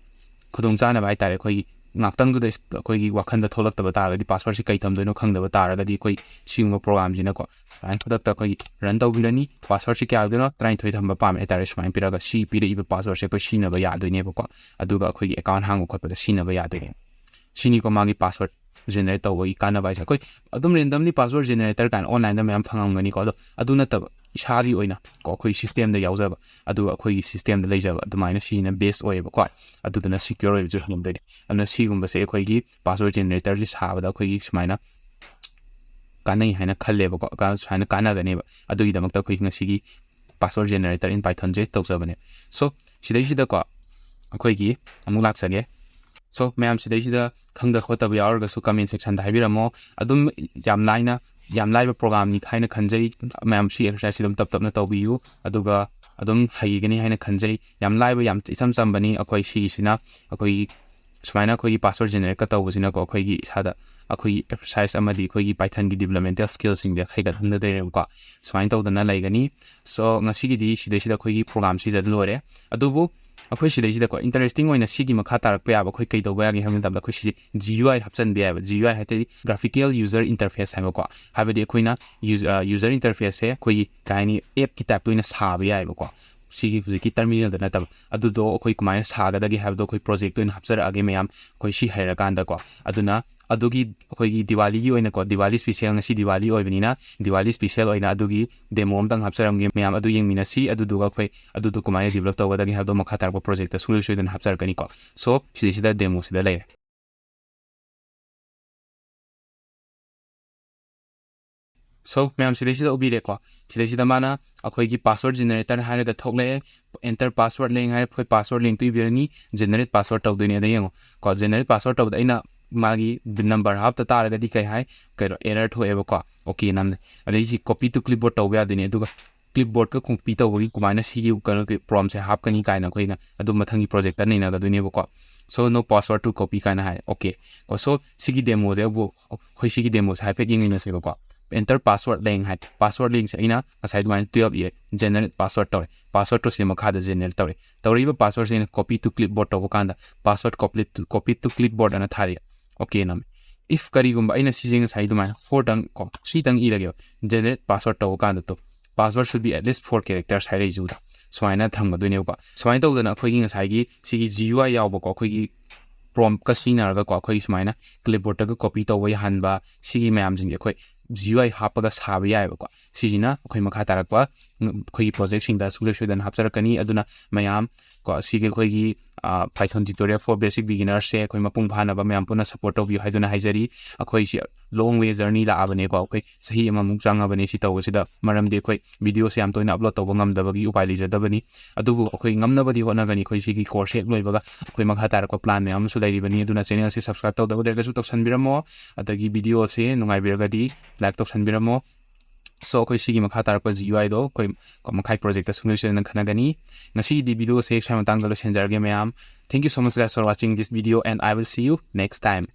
ꯈꯨꯗꯣꯡ ꯆꯥꯅꯕ ꯍꯥꯏꯇꯥꯔꯦ, ꯑꯩꯈꯣꯏꯒꯤ ꯉꯥꯛꯇꯪꯗꯨꯗ ꯑꯩꯈꯣꯏꯒꯤ ꯋꯥꯈꯟꯗ ꯊꯣꯛꯂꯛꯇꯕ ꯇꯥꯔꯒꯗꯤ, passwordꯁꯤ ꯀꯩ ꯊꯝꯗꯣꯏꯅꯣ ꯈꯪꯗꯕ ꯇꯥꯔꯒꯗꯤ, ꯑꯩꯈꯣꯏ ꯁꯤꯒꯨꯝꯕ programꯁꯤꯅꯀꯣ ꯁꯨꯃꯥꯏꯅ ꯈꯨꯗꯛꯇ ꯑꯩꯈꯣꯏꯒꯤ run ꯇꯧꯕꯤꯔꯅꯤ꯫ Passwordꯁꯤ ꯀꯌꯥ ꯑꯣꯏꯗꯣꯏꯅꯣ? ꯇꯔꯥꯅꯤꯊꯣꯏ ꯊꯝꯕ ꯄꯥꯝꯃꯦ ꯍꯥꯏꯇꯥꯔꯦ꯫ ꯁꯨꯃꯥꯏꯅ ꯄꯤꯔꯒ ꯁꯤ ꯄꯤꯔꯛꯏꯕ passwordꯁꯦ ꯑꯩꯈꯣꯏ ꯁꯤꯖꯤꯟꯅꯕ ꯌꯥꯗꯣꯏꯅꯦꯕꯀꯣ꯫ ꯑꯗꯨꯒ ꯑꯩꯈꯣꯏꯒꯤ account ꯍꯥꯡꯕ ꯈꯣꯠꯄꯗ ꯁꯤꯖꯤꯟꯅꯕ ꯌꯥꯗꯣꯏꯅꯦ꯫ ꯁꯤꯅꯤꯀꯣ ꯃꯥꯒꯤ password generate ꯇꯧꯕꯒꯤ ꯀꯥꯟꯅꯕ ꯍꯥꯏꯁꯦ꯫ ꯑꯩꯈꯣꯏ ꯑꯗꯨꯝ randomly password generator ꯀꯥꯏꯅ onlineꯗ ꯃꯌꯥꯝ ꯐꯪꯉꯝꯒꯅꯤꯀꯣ꯫ ꯑꯗꯣ ꯑꯗꯨ ꯅꯠꯇꯕ, ꯏꯁꯥꯒꯤ ꯑꯣꯏꯅ ꯀꯣ ꯑꯩꯈꯣꯏ systemꯗ ꯌꯥꯎꯖꯕ, ꯑꯗꯨꯒ ꯑꯩꯈꯣꯏꯒꯤ systemꯗ ꯂꯩꯖꯕ, ꯑꯗꯨꯃꯥꯏꯅ ꯁꯤꯅ base ꯑꯣꯏꯌꯦꯕꯀꯣ꯫ ꯑꯗꯨꯗꯨꯅ secure ꯑꯣꯏꯕꯁꯨ ꯍꯦꯟꯗꯣꯏꯅꯦ꯫ ꯑꯗꯨꯅ ꯁꯤꯒꯨꯝꯕꯁꯦ ꯑꯩꯈꯣꯏꯒꯤ password generatorꯁꯤ ꯁꯥꯕꯗ ꯑꯩꯈꯣꯏꯒꯤ ꯁꯨꯃꯥꯏꯅ ꯀꯥꯟꯅꯩ ꯍꯥꯏꯅ ꯈꯜꯂꯦꯕꯀꯣ꯫ ꯀꯥ-, ꯁꯨꯃꯥꯏꯅ ꯀꯥꯟꯅꯒꯅꯦꯕ꯫ ꯑꯗꯨꯒꯤꯗꯃꯛꯇ ꯑꯩꯈꯣꯏ ꯉꯁꯤꯒꯤ password generator in Pythonꯁꯦ ꯇꯧꯖꯕꯅꯦ꯫ So ꯁꯤꯗꯩꯁꯤꯗꯀꯣ ꯑꯩꯈꯣꯏꯒꯤ ꯑꯃꯨꯛ ꯂꯥꯛꯆꯒꯦ꯫ So ꯃꯌꯥꯝ ꯁꯤꯗꯩꯁꯤꯗ ꯈꯪꯗ ꯈꯣꯠꯇꯕ ꯌꯥꯎꯔꯒꯁꯨ comment sectionꯗ ꯍꯥꯏꯕꯤꯔꯝꯃꯣ꯫ ꯑꯗꯨꯝ ꯌꯥꯝ ꯂꯥꯏꯅ, ꯌꯥꯝ ꯂꯥꯏꯕ programꯅꯤ ꯍꯥꯏꯅ ꯈꯟꯖꯩ꯫ ꯃꯌꯥꯝ ꯁꯤ exerciseꯁꯤ ꯑꯗꯨꯝ ꯇꯞ ꯇꯞꯅ ꯇꯧꯕꯤꯌꯨ, ꯑꯗꯨꯒ ꯑꯗꯨꯝ ꯍꯩꯒꯅꯤ ꯍꯥꯏꯅ ꯈꯟꯖꯩ꯫ ꯌꯥꯝ ꯂꯥꯏꯕ, ꯌꯥꯝ ꯏꯆꯝ ꯆꯝꯕꯅꯤ꯫ ꯑꯩꯈꯣꯏ ꯁꯤꯒꯤꯁꯤꯅ ꯑꯩꯈꯣꯏꯒꯤ ꯁꯨꯃꯥꯏꯅ ꯑꯩꯈꯣꯏꯒꯤ password generateꯀ ꯇꯧꯕꯁꯤꯅꯀꯣ ꯑꯩꯈꯣꯏꯒꯤ ꯏꯁꯥꯗ ꯑꯩꯈꯣꯏꯒꯤ exercise ꯑꯃꯗꯤ ꯑꯩꯈꯣꯏꯒꯤ Pythonꯒꯤ developmental skillsꯁꯤꯡꯁꯦ ꯍꯩꯒꯠꯍꯟꯒꯗꯣꯏꯅꯦꯕꯀꯣ꯫ ꯁꯨꯃꯥꯏꯅ ꯇꯧꯗꯅ ꯂꯩꯒꯅꯤ꯫ So ꯉꯁꯤꯒꯤꯗꯤ ꯁꯤꯗꯩꯁꯤꯗ ꯑꯩꯈꯣꯏꯒꯤ programꯁꯤꯗ ꯂꯣꯏꯔꯦ꯫ ꯑꯗꯨꯕꯨ ꯑꯩꯈꯣꯏ ꯁꯤꯗꯩꯁꯤꯗꯀꯣ interesting ꯑꯣꯏꯅ ꯁꯤꯒꯤ ꯃꯈꯥ ꯇꯥꯔꯛꯄ ꯌꯥꯕ ꯑꯩꯈꯣꯏ ꯀꯩ ꯇꯧꯕ ꯌꯥꯒꯦ ꯍꯥꯏꯕ ꯃꯇꯝꯗ ꯑꯩꯈꯣꯏ ꯁꯤꯁꯦ GUI ꯍꯥꯞꯆꯤꯟꯕ ꯌꯥꯏꯑꯕ꯫ GUI ꯍꯥꯏꯔꯗꯤ graphical user interface ꯍꯥꯏꯕꯀꯣ꯫ ꯍꯥꯏꯕꯗꯤ ꯑꯩꯈꯣꯏꯅ use-, ꯑ, user interfaceꯁꯦ ꯑꯩꯈꯣꯏꯒꯤ ꯀꯩ ꯍꯥꯏꯅꯤ, appꯀꯤ typeꯇ ꯑꯣꯏꯅ ꯁꯥꯕ ꯌꯥꯏꯑꯕꯀꯣ꯫ ꯁꯤꯒꯤ ꯍꯧꯖꯤꯛꯀꯤ ꯇꯔꯃꯤꯅꯦꯜꯗ ꯅꯠꯇꯕ, ꯑꯗꯨꯗꯣ ꯑꯩꯈꯣꯏ ꯀꯃꯥꯏꯅ ꯁꯥꯒꯗꯒꯦ ꯍꯥꯏꯕꯗꯣ ꯑꯩꯈꯣꯏ ꯄ꯭ꯔꯣꯖꯦꯛꯇ ꯑꯣꯏꯅ ꯍꯥꯞꯆꯔꯛꯑꯒꯦ ꯃꯌꯥꯝ, ꯑꯩꯈꯣꯏ ꯁꯤ ꯍꯩꯔꯀꯥꯟꯗꯀꯣ꯫ ꯑꯗꯨꯅ ꯑꯗꯨꯒꯤ ꯑꯩꯈꯣꯏꯒꯤ ꯗꯤꯋꯥꯂꯤꯒꯤ ꯑꯣꯏꯅꯀꯣ, ꯗꯤꯋꯥꯂꯤ ꯁ꯭ꯄꯤꯁꯦꯜ, ꯉꯁꯤ ꯗꯤꯋꯥꯂꯤ ꯑꯣꯏꯕꯅꯤꯅ ꯗꯤꯋꯥꯂꯤ ꯁ꯭ꯄꯤꯁꯦꯜ ꯑꯣꯏꯅ ꯑꯗꯨꯒꯤ ꯗꯦꯃꯣ ꯑꯝꯇꯪ ꯍꯥꯞꯆꯔꯝꯒꯦ ꯃꯌꯥꯝ, ꯑꯗꯨ ꯌꯦꯡꯃꯤꯟꯅꯁꯤ꯫ ꯑꯗꯨꯗꯨꯒ ꯑꯩꯈꯣꯏ ꯑꯗꯨꯗꯣ ꯀꯃꯥꯏꯅ ꯗꯤꯕꯂꯞ ꯇꯧꯒꯗꯒꯦ ꯍꯥꯏꯕꯗꯣ ꯃꯈꯥ ꯇꯥꯔꯛꯄ ꯄ꯭ꯔꯣꯖꯦꯛꯇ ꯁꯨꯡꯁꯣꯏ ꯁꯣꯏꯗꯅ ꯍꯥꯞꯆꯔꯛꯀꯅꯤꯀꯣ꯫ ꯁꯣ ꯁꯤꯗꯩꯁꯤꯗ ꯗꯦꯃꯣꯁꯤꯗ ꯂꯩꯔꯦ꯫ ꯁꯣ ꯃꯌꯥꯝ ꯁꯤꯗꯩꯁꯤꯗ ꯎꯕꯤꯔꯦꯀꯣ꯫ ꯁꯤꯗꯩꯁꯤꯗ ꯃꯥꯅ ꯑꯩꯈꯣꯏꯒꯤ ꯄꯥꯁꯋꯥꯔꯗ ꯖꯦꯅꯦꯔꯦꯇꯔ ꯍꯥꯏꯔꯒ ꯊꯣꯛꯂꯛꯑꯦ꯫ ꯑꯦꯟꯇꯔ ꯄꯥꯁꯋꯥꯔꯗ ꯂꯦꯡ ꯍꯥꯏꯔꯦ, ꯑꯩꯈꯣꯏ ꯄꯥꯁꯋꯥꯔꯗ ꯂꯦꯡꯇꯨ ꯏꯕꯤꯔꯅꯤ꯫ ꯖꯦꯅꯦꯔꯦꯠ ꯄꯥꯁꯋꯥꯔꯗ ꯇꯧꯗꯣꯏꯅꯦ꯫ ꯑꯗ ꯌꯦꯡꯉꯣ ꯀꯣ, ꯖꯦꯅꯦꯔꯦꯠ ꯄꯥꯁꯋꯥꯔꯗ ꯇꯧꯕꯗ ꯑꯩꯅ ꯃꯥꯒꯤ ꯅꯝꯕꯔ ꯍꯥꯞꯇ ꯇꯥꯔꯒꯗꯤ ꯀꯩ ꯍꯥꯏ, ꯀꯩꯅꯣ, ꯑꯦꯔꯔ ꯊꯣꯛꯑꯦꯕꯀꯣ꯫ ꯑꯣꯀꯦ ꯅꯝꯃꯦ꯫ ꯑꯗꯩ ꯁꯤ ꯀꯣꯄꯤ ꯇꯨ ꯀ꯭ꯂꯤꯞꯕꯣꯔꯗ ꯇꯧꯕ ꯌꯥꯗꯣꯏꯅꯦ꯫ ꯑꯗꯨꯒ ꯀ꯭ꯂꯤꯞꯕꯣꯔꯗꯀ ꯀꯣꯄꯤ ꯇꯧꯕꯒꯤ ꯀꯃꯥꯏꯅ ꯁꯤꯒꯤ ꯀꯩꯅꯣꯒꯤ ꯄ꯭ꯔꯣꯝꯁꯦ ꯍꯥꯞꯀꯅꯤ ꯀꯥꯏꯅ ꯑꯩꯈꯣꯏꯅ ꯑꯗꯨ ꯃꯊꯪꯒꯤ project ꯅꯩꯅꯒꯗꯣꯏꯅꯦꯕꯀꯣ꯫ So no password to copy ꯀꯥꯏꯅ ꯍꯥꯏ꯫ ꯑꯣꯀꯦ ꯀꯣ꯫ So ꯁꯤꯒꯤ ꯗꯦꯃꯣꯁꯦ ꯑꯃꯨꯛ ꯑꯩꯈꯣꯏ ꯁꯤꯒꯤ ꯗꯦꯃꯣꯁꯦ ꯍꯥꯏꯐꯦꯠ ꯌꯦꯡꯃꯤꯟꯅꯁꯦꯕꯀꯣ꯫ ꯑꯦꯟꯇꯔ ꯄꯥꯁꯋꯥꯔꯗ ꯂꯦꯡ ꯍꯥꯏ꯫ ꯄꯥꯁꯋꯥꯔꯗ ꯂꯦꯡꯁꯦ ꯑꯩꯅ ꯉꯁꯥꯏ ꯑꯗꯨꯃꯥꯏꯅ ꯇꯨꯌꯦꯜꯞ ꯏꯔꯦ, ꯖꯦꯅꯦꯔꯦꯠ ꯄꯥꯁꯋꯥꯔꯗ ꯇꯧꯔꯦ꯫ ꯄꯥꯁꯋꯥꯔꯗ ꯇꯣ ꯁꯤꯗ ꯃꯈꯥꯗ ꯖꯦꯅꯦꯔꯦꯠ ꯇꯧꯔꯦ꯫ ꯇꯧꯔꯛꯏꯕ ꯄꯥꯁꯋꯥꯔꯗꯁꯦ ꯑꯩꯅ ꯀꯣꯄꯤ ꯇꯨ ꯀ꯭ꯂꯤꯞꯕꯣꯔꯗ ꯇꯧꯕ ꯀꯥꯟꯗ password copy to, copy to clipboard ꯑꯅ ꯊꯥꯔꯛꯑꯦ꯫ ꯑꯣꯀꯦ ꯅꯝꯃꯦ꯫ ꯏꯐ ꯀꯔꯤꯒꯨꯝꯕ ꯑꯩꯅ ꯁꯤꯁꯦ ꯉꯁꯥꯏ ꯑꯗꯨꯃꯥꯏꯅ ꯐꯣꯔꯗꯪ ꯀꯣ, ꯊ꯭ꯔꯤꯗꯪ ꯏꯔꯒꯦꯕ, ꯖꯦꯅꯦꯔꯦꯠ ꯄꯥꯁꯋꯥꯔꯗ ꯇꯧꯕ ꯀꯥꯟꯗ ꯇꯣ, password should be at least four characters ꯍꯥꯏꯔꯛꯏꯁꯤꯗ ꯁꯨꯃꯥꯏꯅ ꯊꯝꯒꯗꯣꯏꯅꯦꯕꯀꯣ꯫ ꯁꯨꯃꯥꯏꯅ ꯇꯧꯗꯅ ꯑꯩꯈꯣꯏꯒꯤ ꯉꯁꯥꯏꯒꯤ ꯁꯤꯒꯤ ꯖꯤ ꯌꯨ ꯑꯥꯏ ꯌꯥꯎꯕꯀꯣ, ꯑꯩꯈꯣꯏꯒꯤ ꯄ꯭ꯔꯣꯝꯞꯀ ꯁꯤꯖꯤꯟꯅꯔꯒꯀꯣ, ꯑꯩꯈꯣꯏꯒꯤ ꯁꯨꯃꯥꯏꯅ ꯀ꯭ꯂꯤꯞꯕꯣꯔꯗꯇꯒ ꯀꯣꯄꯤ ꯇꯧꯕ ꯌꯥꯍꯟꯕ, ꯁꯤꯒꯤ ꯃꯌꯥꯝꯁꯤꯡꯁꯦ ꯑꯩꯈꯣꯏ ꯖꯤ ꯌꯨ ꯑꯥꯏ ꯍꯥꯞꯄꯒ ꯁꯥꯕ ꯌꯥꯏꯑꯕꯀꯣ꯫ ꯁꯤꯁꯤꯅ ꯑꯩꯈꯣꯏ ꯃꯈꯥ ꯇꯥꯔꯛꯄ, ꯎꯝ, ꯑꯩꯈꯣꯏꯒꯤ ꯄ꯭ꯔꯣꯖꯦꯛꯁꯤꯡꯗ ꯁꯨꯡꯁꯣꯏ ꯁꯣꯏꯗꯅ ꯍꯥꯞꯆꯔꯛꯀꯅꯤ꯫ ꯑꯗꯨꯅ ꯃꯌꯥꯝ ꯀꯣ, ꯁꯤꯒꯤ ꯑꯩꯈꯣꯏꯒꯤ, ꯑ, Python tutorial for basic beginners ꯁꯦ ꯑꯩꯈꯣꯏ ꯃꯄꯨꯡ ꯐꯥꯅꯕ ꯃꯌꯥꯝ ꯄꯨꯟꯅ ꯁꯞꯄꯣꯔꯠ ꯇꯧꯕꯤꯌꯨ ꯍꯥꯏꯗꯨꯅ ꯍꯥꯏꯖꯔꯤ꯫ ꯑꯩꯈꯣꯏꯁꯤ ꯂꯣꯡ ꯋꯦ ꯖꯔꯅꯤ ꯂꯥꯛꯑꯕꯅꯦꯀꯣ꯫ ꯑꯩꯈꯣꯏ ꯆꯍꯤ ꯑꯃꯃꯨꯛ ꯆꯪꯉꯕꯅꯦ ꯁꯤ ꯇꯧꯕꯁꯤꯗ, ꯃꯔꯝꯗꯤ ꯑꯩꯈꯣꯏ ꯚꯤꯗꯤꯑꯣꯁꯦ ꯌꯥꯝ ꯇꯣꯏꯅ ꯑꯞꯂꯣꯗ ꯇꯧꯕ ꯉꯝꯗꯕꯒꯤ ꯎꯄꯥꯏ ꯂꯩꯖꯗꯕꯅꯤ꯫ ꯑꯗꯨꯕꯨ ꯑꯩꯈꯣꯏ ꯉꯝꯅꯕꯗꯤ ꯍꯣꯠꯅꯒꯅꯤ꯫ ꯑꯩꯈꯣꯏ ꯁꯤꯒꯤ ꯀꯣꯔꯁ ꯍꯦꯛ ꯂꯣꯏꯕꯒ ꯑꯩꯈꯣꯏ ꯃꯈꯥ ꯇꯥꯔꯛꯄ ꯄ꯭ꯂꯥꯟ ꯃꯌꯥꯝ ꯑꯃꯁꯨ ꯂꯩꯔꯤꯕꯅꯤ꯫ ꯑꯗꯨꯅ ꯆꯦꯅꯦꯜꯁꯦ ꯁꯕꯁꯀ꯭ꯔꯥꯏꯕ ꯇꯧꯗꯕ ꯂꯩꯔꯒꯁꯨ ꯇꯧꯁꯟꯕꯤꯔꯝꯃꯣ, ꯑꯗꯒꯤ ꯚꯤꯗꯤꯑꯣꯁꯦ ꯅꯨꯡꯉꯥꯏꯕꯤꯔꯒꯗꯤ ꯂꯥꯏꯛ ꯇꯧꯁꯟꯕꯤꯔꯝꯃꯣ꯫ So ꯑꯩꯈꯣꯏ ꯁꯤꯒꯤ ꯃꯈꯥ ꯇꯥꯔꯛꯄ ꯖꯤ ꯌꯨ ꯑꯥꯏꯗꯣ ꯑꯩꯈꯣꯏ ꯃꯈꯥꯏ ꯄ꯭ꯔꯣꯖꯦꯛꯇ ꯁꯨꯡꯁꯣꯏ ꯁꯣꯏꯗꯅ ꯈꯟꯅꯒꯅꯤ꯫ ꯉꯁꯤꯒꯤꯗꯤ ꯚꯤꯗꯤꯑꯣꯁꯦ ꯁ꯭ꯋꯥꯏ ꯃꯇꯥꯡꯗ ꯂꯣꯏꯁꯤꯟꯖꯔꯒꯦ ꯃꯌꯥꯝ꯫ Thank you so much guys for watching this video and I will see you next time.